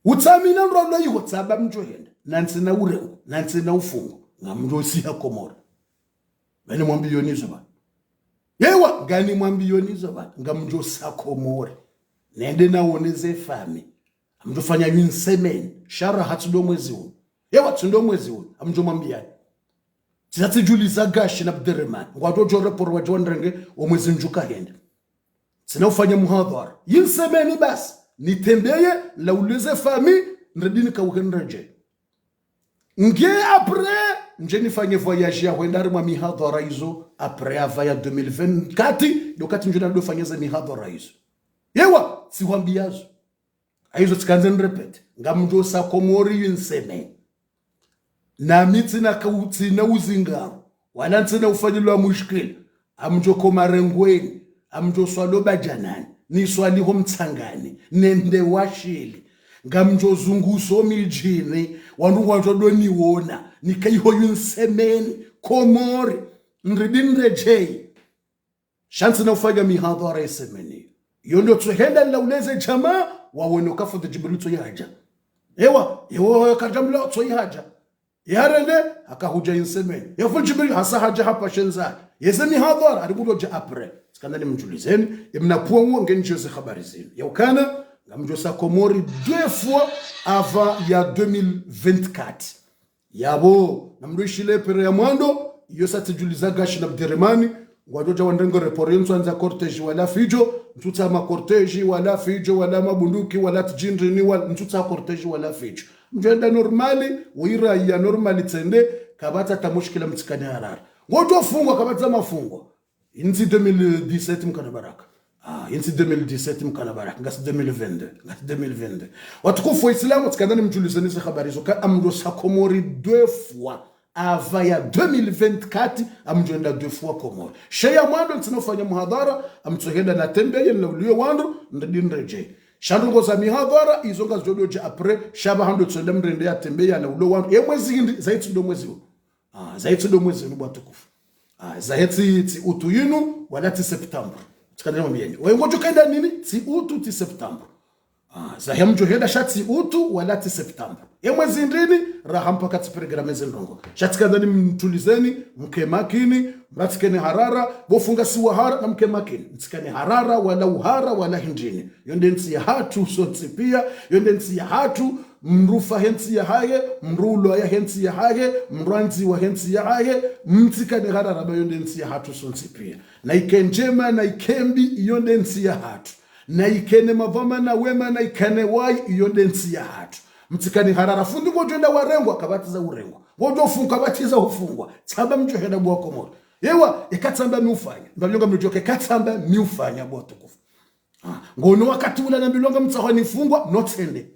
Utsamina ndrongoo yiho tsamba mdjo henda, na ntsina urengwa, na ntsina ufungwa, ngamdjo siha Komori. Nganimwambiyoni zo pvanu. Yewa, nganimwambiyoni zo pvanu, ngamdjo sa Komori. Nende nawone ze famille. Ngamdjo fanya une semaine, sha raha tsi ndo mwezi unu. Yewa, tsi ndo mwezi unu, ngamdjo mwambiyani. Tsisa tsidjuliza Gashi na Abderemane. Ngwadjo djo reporo wadje wanirenge, wo mwezi ndjuka hende. Tsina ufanya muhadhara. Une semaine basi. Nitembeye, nlaule ze famille, niredi nikauhe niredjeyi. Nge après, ndje nifanye voyage ya hwenda harimwa mihadhara yizo, après avant ya deux mille vingt-quatre, ndo wakati ndjo nado fanya ze mihadhara yizo. Yewa, tsihwambiya zo. Hayizo tsikandza nirépéter. Ngamdjo sa Komori une semaine. Nami tsina ka u-, tsina uzingaro. Wala ntsina ufanyilwa mushkila. Ngamdjo ko marengweni. Ngamdjo swali ho Badjanani. Niswali ho Mtsangani. Nende Washili. Ngamdjo zunguso midjini. Wandru ngwadjo do niwona. Nikayi ho une semaine. Komori. Niredi niredjeyi. Sha ntsina ufanya mihadhara ye semaine. Yo ndo tsohenda nlaule ze djamaa, wawone uka fundi Djibril tsoyihadja. Ewa, ewa, kadjamla tsoyihadja. Yarende, hakahudja une semaine. Ye fundi Djibril hasa hadja hapva shendza. Yeze mihadhara, hari mdru dja après. Tsikandza nimdjulizeni, ye mna point wo ngendjiyo ze habari zinu. Ya ukana, ngamdjo sa Komori deux fois avant ya deux mille vingt-quatre. Yapvo, namdru ishile pere ya mwando, Iyo sa tsidjuliza Gashi na Abderemane, ngwadjo dja wandrenge report yo ntsu andza cortège wala fidjo, ntsu tsaha ma cortège wala fidjo, wala mabunduki, wala tsi djindrini, wala ntsu tsaha cortège wala fidjo. Mdjo enda normal, wira ya normal tsende, kapvatsi hata mushkila, mtsikane harara. Ngodjo fungwa, kapvatsi za mafungwa. Yentsi deux mille dix-sept mkana baraka. Ah, yentsi deux mille dix-sept mkana baraka. Ngasi deux mille vingt-deux. Ngasi deux mille vingt-deux. Watukufu wa Islamu, tsikandza nimdjulizeni ze habari zo, ka ngamdjo sa Komori deux fois. Apvasa ya deux mille vingt-quatre, ngamdjo enda deux fois Komori. Sha ya mwando ntsina ufanya muhadhara, ngamtsohenda na tembeye na uliwe wandru, ndadi ndredje. Sha ndrongoo za mihadhara, izo ngazidjo dja après, sha pvahanu tsohenda mrende ya tembeye na uliwe wandru. Ye mwezi hindri, zaitsi ndo mwezi unu. Ah, zaitsi ndo mwezi unu bo watukufu. Ah, zahetsi tsi utu yinu, wala tsi septembre. Tsikandza nimwambiyeni. Waye ngodjo henda nini? Tsi utu, tsi septembre. Ah, zahe mdjo henda sha tsi utu, wala tsi septembre. Ye mwezi ndrini, raha mpaka tsi programme ze ndrongoo. Sha tsikandza nimtulizeni, mke makini, mratsikane harara, bo fundi ngasi wa harara, na mke makini. Mtsikane harara, wala uhara, wala hindrini. Yo nde ntsi yahatru, sontsi piya, yo nde ntsi yahatru, mdru ufa he ntsi yahahe, mdru ulwaya he ntsi yahahe, mdru andziwa he ntsi yahahe, mtsikane harara ba yo nde ntsi yahatru sontsi piya. Na ike ndjema, na ike mbi, iyo nde ntsi yahatru. Na ikene mapvama na wema, na ikene wayi, iyo nde ntsi yahatru. Mtsikane harara, fundi ngodjo enda warengwa, kapvatsi za urengwa. Ngodjo fungwa, kapvatsi za ufungwa. Tsamba mdjo henda bo wa Komori. Ewa, eka tsamba mi ufanya. Mbapvi yo ngamdjo ke ka tsamba mi ufanya bo watukufu. Ah, ngono wakati ula nambilwa ngamtsahwa nifungwa, no tsende.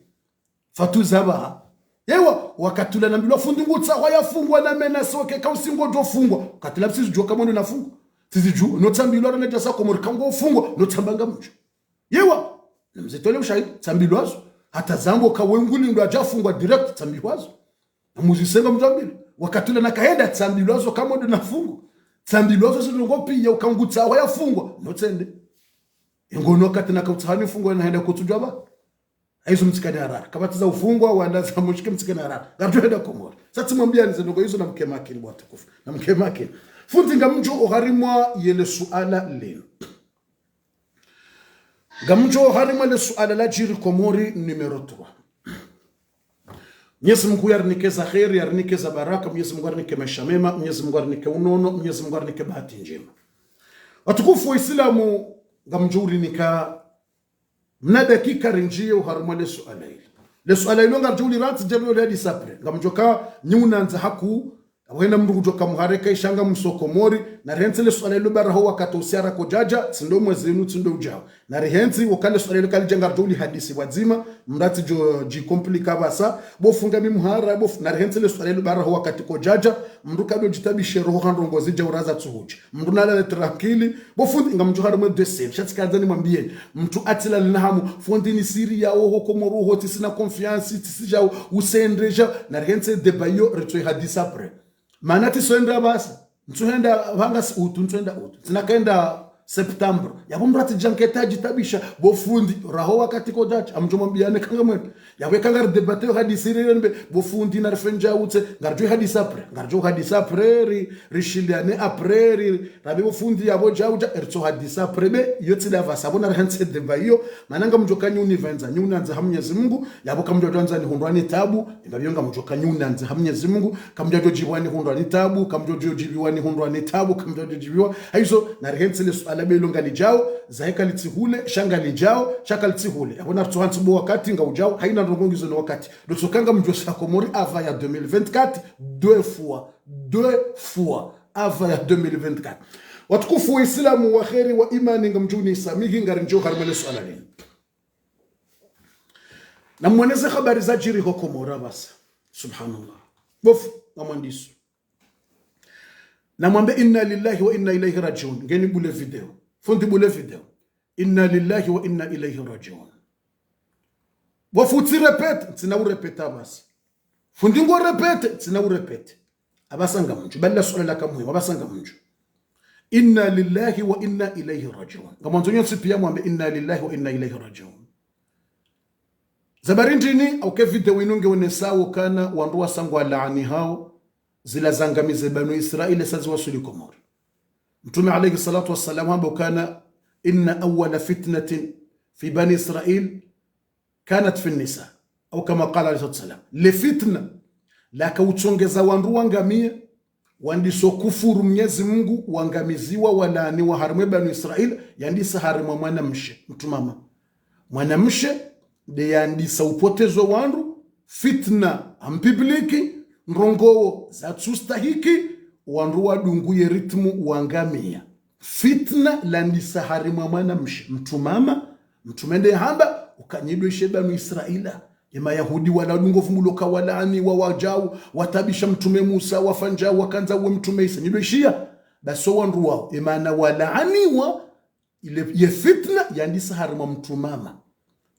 Fatuza ba. Ewa, wakati ula nambilwa fundi ngutsahwa yafungwa na mena soke ka usi ngodjo fungwa. Wakati ula pvi tsizidjuwa ka mwendo nafungwa. Tsizidjuwa, no tsambilwa rana djasa Komori ka ngofungwa, no tsamba ngamdjo. Ewa, namzitoleye ushahidi, tsambilwa zo. Hata zango ka wenguli ndo adja fungwa direct, tsambilwa zo. Namuzise ngamdjo ambile. Wakati ula nakahenda tsambilwa zo ka mwendo nafungwa. Tsambilwa zo zindrongoo piya uka ngutsahwa yafungwa, no tsende. Ngono wakati naka utsahwa nifungwa nahenda kutsudjuwa ba. Hayizo mtsikane harara. Kapvatsi za ufungwa, wala za mushkila mtsikane harara. Ngamdjo henda Komori. Sa tsimwambiyani ze ndrongoo izo na mke makini bo watukufu. Na mke makini. Fundi ngamdjo oharimwa yele suala linu. Ngamdjo oharimwa le suala ladjiri Komori numéro trois. Mnyezi Mungu yarinike za kheri, yarinike za baraka, Mnyezi Mungu yarinike maesha mema, Mnyezi Mungu yarinike unono, Mnyezi Mungu yarinike bahati ndjema. Watukufu wa Islamu, ngamdjo urinika mna dakika rindjiye oharimwa le suala linu. Le suala linu ngamdjo ulirantsi djabu yo le hadisi après. Ngamdjo ka nyi unandza haku, apvo hena mdru kudjo ka muhareka ishanga mso Komori, na rihentsi le suala linu ba raha wakati usiara kodjadja, tsi ndo mwezi unu, tsi ndo udjao. Na rihentsi, oka le suala linu kalidja ngamdjo ulihadisi pvwadzima, mdru atsidjo djicompliquer pvasa, bo fundi ngami muhara, bo fu-, na rihentsi le suala linu ba raha wakati kodjadja, mdru kadjo djitabishe roho ha ndrongoo zidja uraza tsuhudji. Mdru nalale tranquille, bo fundi ngamdjo harimwa deux semaines, sha tsikandza nimwambiyeni, mdru atsilale na hamu, fundi ni siri ya oho Komori oho, tsisina confiance, tsisija usendreja, na rihentsi débat iyo, ritso ihadisi après. Mana tsisoenda pvasa, ntsuhenda pvanga si utu, ntsuhenda utu. Tsinakahenda septembre. Yapvo mdru atsidja nketa djitabisha, bo fundi, raha wakati kodjadja, ngamdjo mwambiyani ka ngamwendo. Yapvo eka ngari débattre yo hadisi ri yonbe, bo fundi narifenja utse, ngaridjo hadisi après, ngaridjo hadisi après, ri, rishiliane après, ri, rabi bo fundi yapvo djaudja, ritso hadisi après, be, iyo tsi ndapvasa, pvo narihentsi débat iyo, mana ngamdjo ka nyi unipvendza, nyi unandza ha Mnyezi Mungu, yapvo kamdjo djandza nihundrwa ni tabu, mbapvi yo ngamdjo ka nyi unandza ha Mnyezi Mungu, kamdjo djibiwa nihundrwa ni tabu, kamdjo djibiwa nihundrwa ni tabu, kamdjo djibiwa. Hayizo, na rihentsi le suala be ilo ngalidjao, zahe kalitsi hule, sha ngalidjao, sha kalitsi hule. Yapvo naritso hantsi bo wakati ngaudjao, hayina ndrongoo ngizo no wakati. Ndo tsoka ngamdjo sa Komori apvasa ya deux mille vingt-quatre, deux fois, deux fois, apvasa ya deux mille vingt-quatre. Watukufu wa Islamu wa kheri wa imani ngamdjo unisamihi ngarindjiyo harimwa le suala linu. Namwone ze habari zadjiri ho Komori apvasa. Subhanallah. Bo fundi, ngamwandiso. Namwambe inna lillahi wa inna ilayhi rajiun. Ngeni bule video. Fundi bule video. Inna lillahi wa inna ilayhi rajiun. Bo fundi tsirépéter, ntsina urépéter apvasa. Fundi ngorépéter, ntsina urépéter. Apvasa ngamdjo, bali le suala laka muhimu, apvasa ngamdjo. Inna lillahi wa inna ilayhi rajiun. Ngamwandzo nyontsi piya mwambe inna lillahi wa inna ilayhi rajiun. Ze habari ndrini, hauka video inu ngeonesao ukana wandru wasa ngwalaanihao, zila zangamize Banu Israila sa ziwaswili Komori. Mtrume alayhi salatu wassalam hamba ukana, inna awwala fitnatin fi bani Israil kanat fi nisa. Au kama qala alayhi salatu wassalam. Le fitna, laka utsongeza wandru wangamiye, wandisa ukufuru Mnyezi Mungu, wangamiziwa, walaaniwa harimwa Banu Israila, yandisa harimwa mwanamshe, mtrumama. Mwanamshe nde yandisa upotezo wandru, fitna ampibliki, ndrongoo zatsustahiki, wandru wadungu ye ritmu wangamia. Fitna landisa harimwa mwanamshe, mtrumama, mtrume nde hamba, uka nyi ndo ishe Banu Israila. Ye Mayahudi wala wadungo vumbulo ka walaaniwa, wadjau, watabisha mtrume Musa, wafanyao, wakandza uwe mtrume Isa, nyi ndo ishia. Basi o wandru wao, ye maana walaaniwa, ile ye fitna yandisa harimwa mtrumama.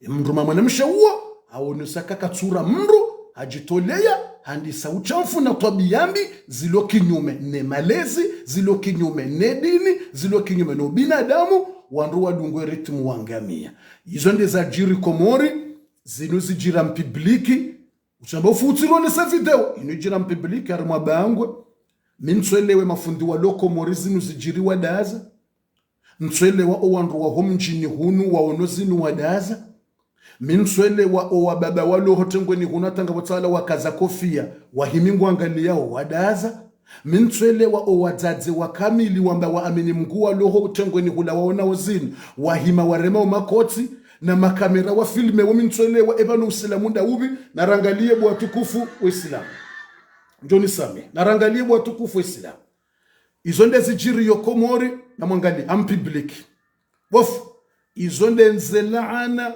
Ye mtrumama mwanamshe uwo, haonesa ka katsura mndru, hadjitolea, handisa ushamfu na twabia mbi, zilo kinyume ne malezi, zilo kinyume ne dini, zilo kinyume no binadamu, wandru wadungwe ritmu wangamia. Izo nde zadjiri Komori, zinu zidjira mpibliki, ushamba ufu utsilonesa video, inu idjira mpibliki, harimwa Bangwe. Mi ntswelewe mafundi walo Komori zinu zidjiri wadaza. Ntswelewa o wandru waho mdjini hunu waono zinu wadaza. Mi ntswelewa o wababa walo ho tengweni hunu hata ngapvo tsala wakaza kofia, wahimi ngwangaliyao wadaza. Mi ntswelewa o wadzadze wa kamili wamba waamini Mngu walo ho tengweni hula waonao zinu, wahima warema o makoti, na makamera wafilme wo. Mi ntswelewa eba no Usilamu nda upvi, narangaliye bo watukufu Waislamu. Ndjo nisamihi, narangaliye bo watukufu Waislamu. Izo nde zidjiriyo Komori, namwangaliye, ampibliki. Bofu, izo nde nze laana,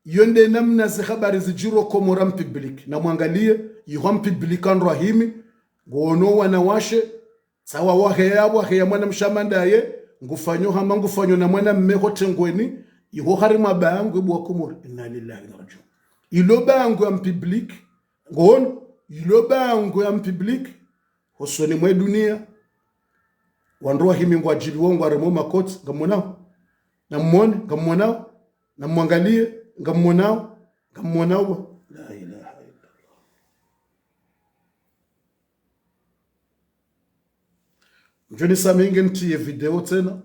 iyo nde namna ze habari zidjiro Komori ampibliki. Namwangaliye, iho ampibliki wandru wahimi, ngoono wanawashe, sawa waheya, waheya mwanamshe hama ndaye, ngufanyo hama ngufanyo na mwanamme ho tengweni, iho harimwa Bangwe bo wa Komori. Inna lillahi wa inna ilaihi rajiun. Ilo Bangwe ampibliki, ngoono, ilo Bangwe ampibliki, hosoni mwe dunia. Wandru wahimi ngwadjibiwao ngwaremao makoti, ngamwonao. Namwone, ngamwonao. Namwangaliye, ngamwonao. Ngamwonao bo. La ilaha illallah. Ndjo nisamihi nge ntiye video tsena.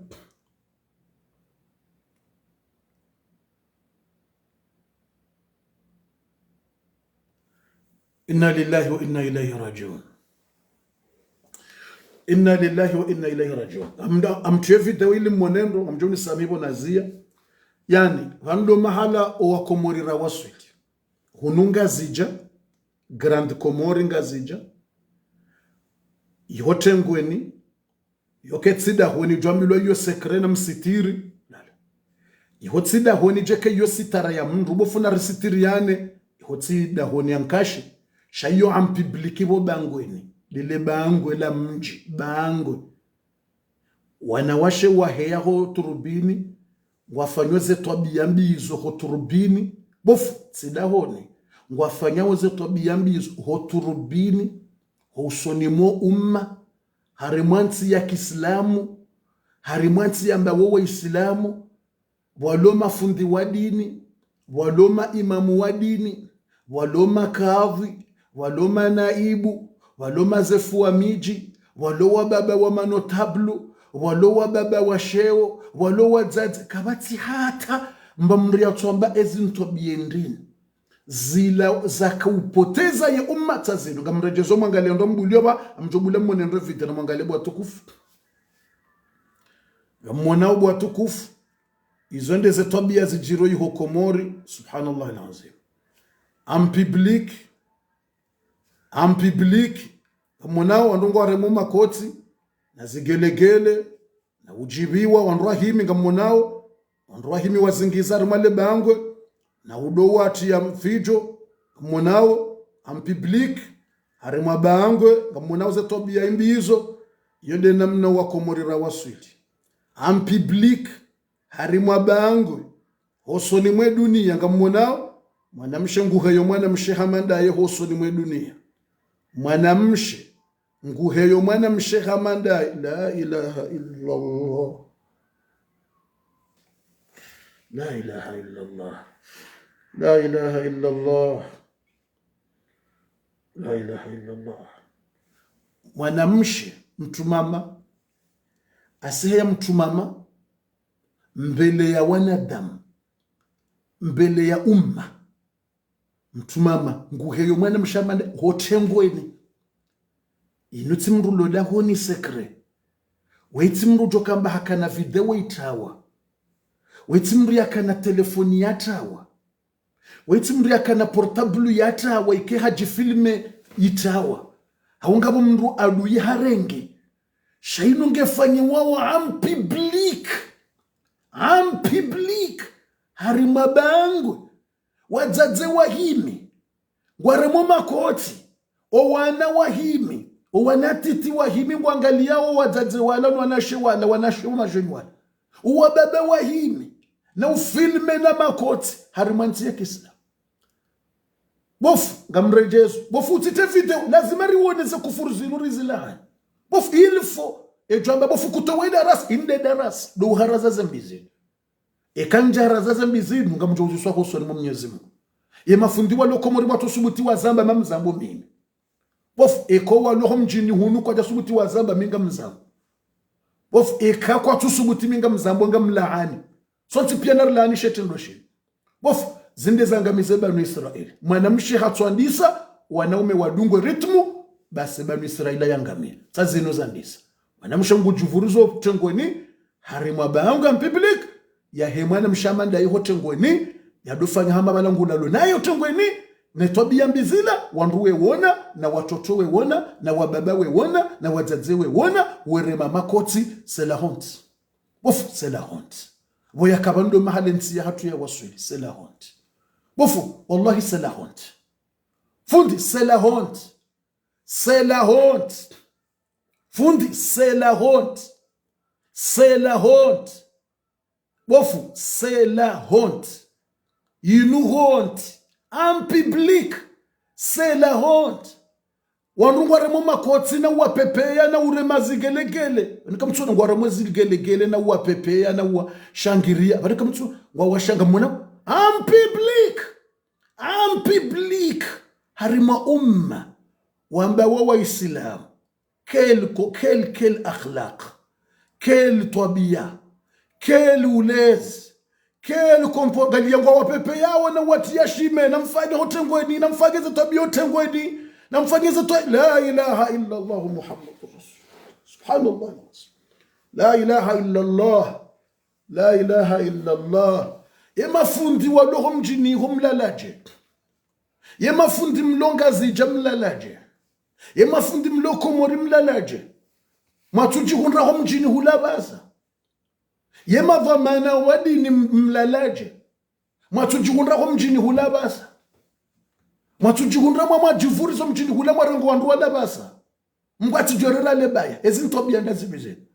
Inna lillahi wa inna ilaihi rajiun. Inna lillahi wa inna ilaihi rajiun. Amda, amtiye video ili mwone ndro, amdjo nisamihi bo naziya. Yaani, pvanu ndo mahala o wa Komori rawaswili. Hunu Ngazidja, Grande Comore Ngazidja. Iho tengweni, yo ketsi dahoni djwambilwa iyo secret na msitiri. Lala. Iho tsi dahoni djeke iyo sitara ya mndru, bo funa risitiriyane, iho tsi dahoni ya nkashi. Sha iyo ampibliki bo Bangweni, lile Bangwe la mdji, Bangwe. Wanawashe waheya ho turubini, ngwafanyo ze twabia mbi izo ho turubini, bofu, tsi dahoni, ngwafanyao ze twabia mbi izo ho turubini, ho usoni mwo umma, harimwa ntsi ya kiislamu, harimwa ntsi yamba wo waislamu, walo mafundi wa dini, walo maimamu wa dini, walo makadhi, walo manaibu, walo mazefu wa midji, walo wababa wa manotablu, walo wababa wa sheo, walo wadzadze, kapvatsi hata mba mndru yatswamba ezi ntwabia ndrini. Zila zakaupoteza ye umma tsa zinu. Ngamredjezo mwangaliye ndro mbuliyo ba, amdjo bula mwone ndro video namwangaliye bo watukufu. Ngamwonao bo watukufu. Izo nde ze twabia zidjiro iho Komori, subhanallah al-azim. Ampibliki, ampibliki, ngamwonao wandru ngwaremao makoti, na zigelegele, na udjibiwa, wandru wahimi ngamwonao, wandru wahimi wazingiza harimwa le Bangwe, na udo wati ya mfidjo, ngamwonao, ampibliki, harimwa Bangwe, ngamwonao ze twabia mbi izo, iyo nde namna wa Komori rawaswili. Ampibliki, harimwa Bangwe, hosoni mwe dunia ngamwonao, mwanamshe nguheyo mwanamshe hama ndaye hosoni mwe dunia. Mwanamshe nguheyo mwanamshe hama ndaye. La ilaha illallah. La ilaha illallah. La ilaha illallah. La ilaha illallah. Mwanamshe, mtrumama, asiheya mtrumama, mbele ya wanadamu, mbele ya umma. Mtrumama, nguheyo mwanamshe hama ndaye, ho tengweni. Inu tsi mndru lola honi secret. Wetsi mndru djo kamba hakana video itrawa. Wetsi mndru yakana telefoni yatrawa. Wetsi mndru yakana portable yatrawa, ike hadjifilme itrawa. Hau ngapvo mndru aduyi harenge. Sha inu ngefanyiwawo en public. En public. Harimwa bangwe. Wadzadze wahimi. Ngwaremwa makoti. Owana wahimi. Owana titi wahimi ngwangaliyao wadzadze wala, no wanashe wala, wanashe wa majeni wala. Owababa wahimi. Na ufilme na makoti. Harimwa ntsi ya kiislamu. Bo fundi, ngamredjezo. Bo fundi, utsite video, lazima riwone ze kufuru zinu rizilaani. Bo fundi, il faut. Edjo amba bo fundi kutowa darasa, inde darasa. Ndo uharaza ze mbi zinu. Eka ndjaharaza ze mbi zinu, ngamdjo uziswa hosoni mwa Mwenyezi Mungu. Ye mafundi walo Komori watsusubuti wazamba mamzambo mimi. Bo fundi, eka walo ho mdjini hunu kwadjasubuti wazamba mi ngamzambo. Bo fundi, eka kwatsusubuti mi ngamzambo ngamlaani. Sontsi piya narilaani she shitrendwa shinu. Bo fundi, zinde zangamiza banu Israila. Mwanamshe hatsuandisa, wanaume wadungwe ritmu, basi banu Israila yangamiya. Sa zinu zandisa. Mwanamshe ngudjivurizo trengweni, harimwa bangwe en public, yahe mwanamshe amanda iho trengweni, yadofanya hama bala ngulalo nayo trengweni, ne twabiya mbi zila, wandru wewona, na watoto wewona, na wababa wewona, na wadzadze wewona, werema makoti, c'est la honte. Bo fundi, c'est la honte. Bo yaka pvanu ndo mahala entsi yahatru yawaswili, c'est la honte. Bo fundi, wallahi, c'est la honte. Fundi, c'est la honte. C'est la honte. Fundi, c'est la honte. C'est la honte. Bo fundi, c'est la honte. Inu honte. En public. C'est la honte. Wandru ngwaremwa makoti na uwapepeya na urema zigelegele. Pvanu kamtsona ngwaremwa zigelegele na uwapepeya na uwashangiriya. Pvanu kamtsona ngwawashanga mwana. En public. En public. Harimwa umma. Wamba wa waislamu. Quel, quel, quel akhlaq. Quel twabiya. Quel ulezi. Quel compo-, ngaliya ngwawapepeyawo na uwatiya shime, namfanye ho trengweni, namfanye ze twabiya ho trengweni, namfanye ze twa-, la ilaha illa Allah Muhammadur Rasul. Subhanallah. La ilaha illa Allah. La ilaha illa Allah. Ye mafundi walo ho mdjini ho mlaladje. Ye mafundi mlo Ngazidja mlaladje. Ye mafundi mlo Komori mlaladje. Mwatsudjihundra ho mdjini hula pvasa. Ye madhwamana wa dini m-, mlaladje. Mwatsudjihundra ho mdjini hula pvasa. Mwatsudjihundra mwa mwadjivurizo mdjini hula mwarengo wandru wala pvasa. Mngwatsidjorera lebaya. Ezi ntwabiya nda zipvi zinu.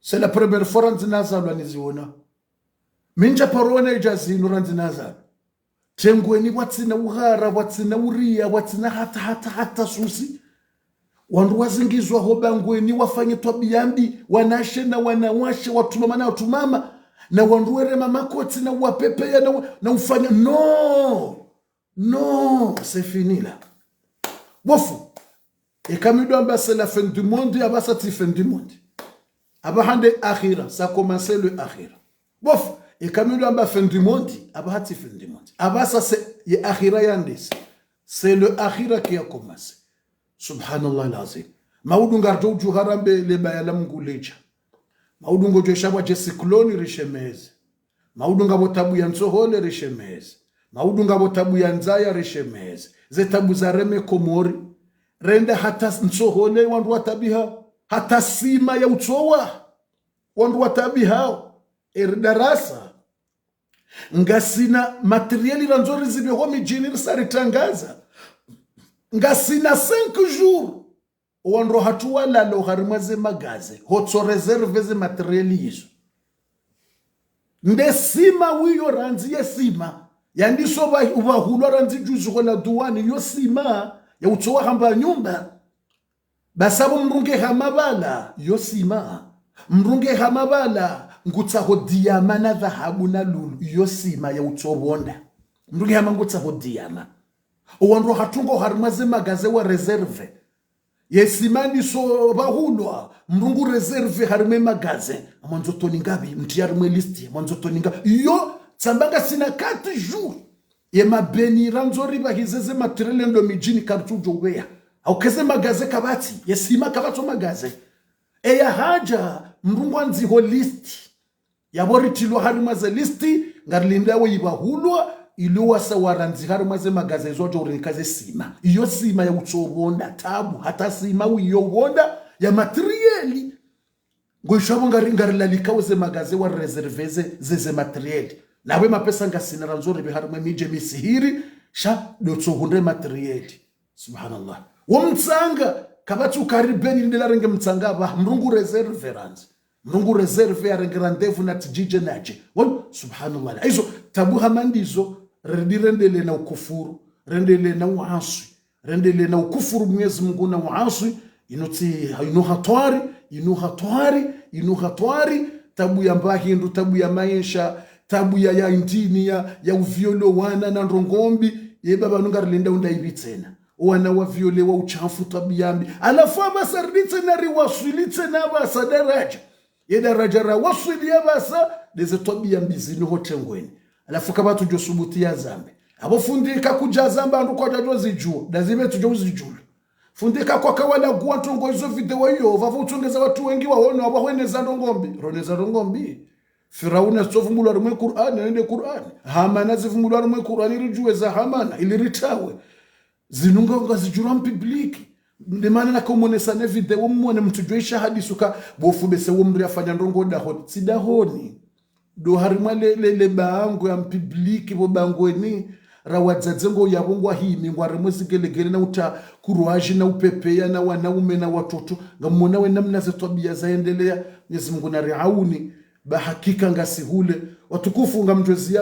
C'est la première fois randzi nazalwa niziona. Mi ndjaparo ona idja zinu randzi nazalwa. Trengweni pvwatsina uhara, pvwatsina uriya, pvwatsina hata, hata, hata souci. Wandru wazingizwa ho bangweni, wafanye twabiya mbi, wanashe na wanawashe, watrumama na watrumama, na wandru werema makoti, na uwapepeya, na wa-, na ufanya, non. Non, c'est fini là. Bo fundi, eka mi ndo amba c'est la fin du monde, apvasa tsi fin du monde. Apvaha nde akhira, ça commence le akhira. Bo fundi, eka mi ndo amba fin du monde, apvaha tsi fin du monde. Apvasa c'est, ye akhira yandisa. C'est le akhira qui a commencé. Subhanallah al-azim. Maudu ngaridjo udjuha rambe lebaya la Mngu ledja. Maudu ngodjo isha pvwadje cyclone rishemeze. Maudu ngapvo tabu ya ntsohole rishemeze. Maudu ngapvo tabu ya ndzaya rishemeze. Ze tabu zareme Komori. Renda hata ntsohole wandru watabihao. Hata sima ya utsowa wandru watabihao. Eri darasa. Ngasina matériel randzo rizipve ho midjini risa ritangaza. Ngasina cinq jours. Owandru hatru walalo harimwa ze magaze, hotso réserve ze matériel izo. Nde sima wiyo randzi ye sima. Yandiso pva-, upvahulwa randzi juzi ho la douane yo sima. Ya utsowa hamba nyumba. Basi apvo mndru nge hama pvala, yo sima. Mndru nge hama pvala, ngutsaho diyama na dhahabu na lulu, yo sima ya utso pvonda. Mndru nge hama ngutsaho diyama. Owandru hatru ngo harimwa ze magaze wa réserve. Ye sima ndiso pvahulwa, mndru ngu réserve harimwa ye magaze. Amwandzo toni ngapvi, mtriye harimwa ye liste, amwandzo toni ngapvi. Yo, tsamba ngasina quatre jours. Ye mabeni randzo ripvahize ze matériel ndo midjini karitsudjo upveya. Au keze magaze kapvatsi, ye sima kapvatsi o magaze. Eya hadja, mndru ngwandziho liste. Yapvo ritrilwa harimwa ze liste, ngarilindao ipvahulwa, ili wasa warandzi harimwa ze magaze zo wadjo urinika ze sima. Iyo sima ya utsovonda, tabu, hata sima wiyo vonda, ya matériel. Ngoisho apvo ngari, ngarilalikao ze magaze wa réserver ze, ze, ze matériel. Napvo mapesa ngasina randzo ripve harimwa midji misihiri, sha ndo tsohundre matériel. Subhanallah. Wo mtsanga, kapvatsi ukari beni ndela renge mtsanga apvaha, mndru ngu réserver randzi. Mndru ngu réserver arenge rendez-vous na tsidjidje nadje. Won, subhanallah. Aizo, tabu hama ndizo, redi rendelee na ukufuru, rendelee na uaswi, rendelee na ukufuru Mwenyezi Mungu na uaswi, inu tsi, inu hatwari, inu hatwari, inu hatwari, tabu ya mbahindru, tabu ya maesha, tabu ya, ya indini, ya, ya uviole wana na ndrongombi, ye baba nunga rilenda unda ivi tsena. Wana waviole wa uchafu twabiya mbi. Halafu apvasa ridi tsena riwaswili tsena apvasa daraja. Ye daraja rawaswili apvasa, ndeze twabiya mbi zinu ho tengweni. Halafu kapvatsu djo subuti ya zambe. Apvo fundi kakudja zamba wandru kwadjadjo zidjuwa, ndazive tsudjo uzidjulu. Fundi kakwaka wala guwa ntrongo izo video iyo, pvapvo utsongeza wandru wengi waono, apvo hweneza ndrongombi, roneza ndrongombi. Firauna tsovumulwa harimwa Kur'ani, nende Kur'ani. Hamana zivumulwa harimwa Kur'ani, ridjuwe za Hamana, ili ritawe. Zinu nga, ngazidjulwa mpibliki. Ndemana nakamonesa ne video, mwone mndru djo isha hadisi uka, bofu bese wo mndru yafanya ndrongo dahoni. Tsi dahoni. Ndo harimwa le, le, le bangwe ya mpibliki, pvo bangweni, rawadzadze ngo yapvo ngwahimi, ngwaremwe zigelegele na uta kuruaji na upepeya na wanaume na watoto. Ngamwona we namna ze twabiya zaendelea, Mwenyezi Mungu nariauni, ba hakika ngasi hule. Watukufu ngamdjweziya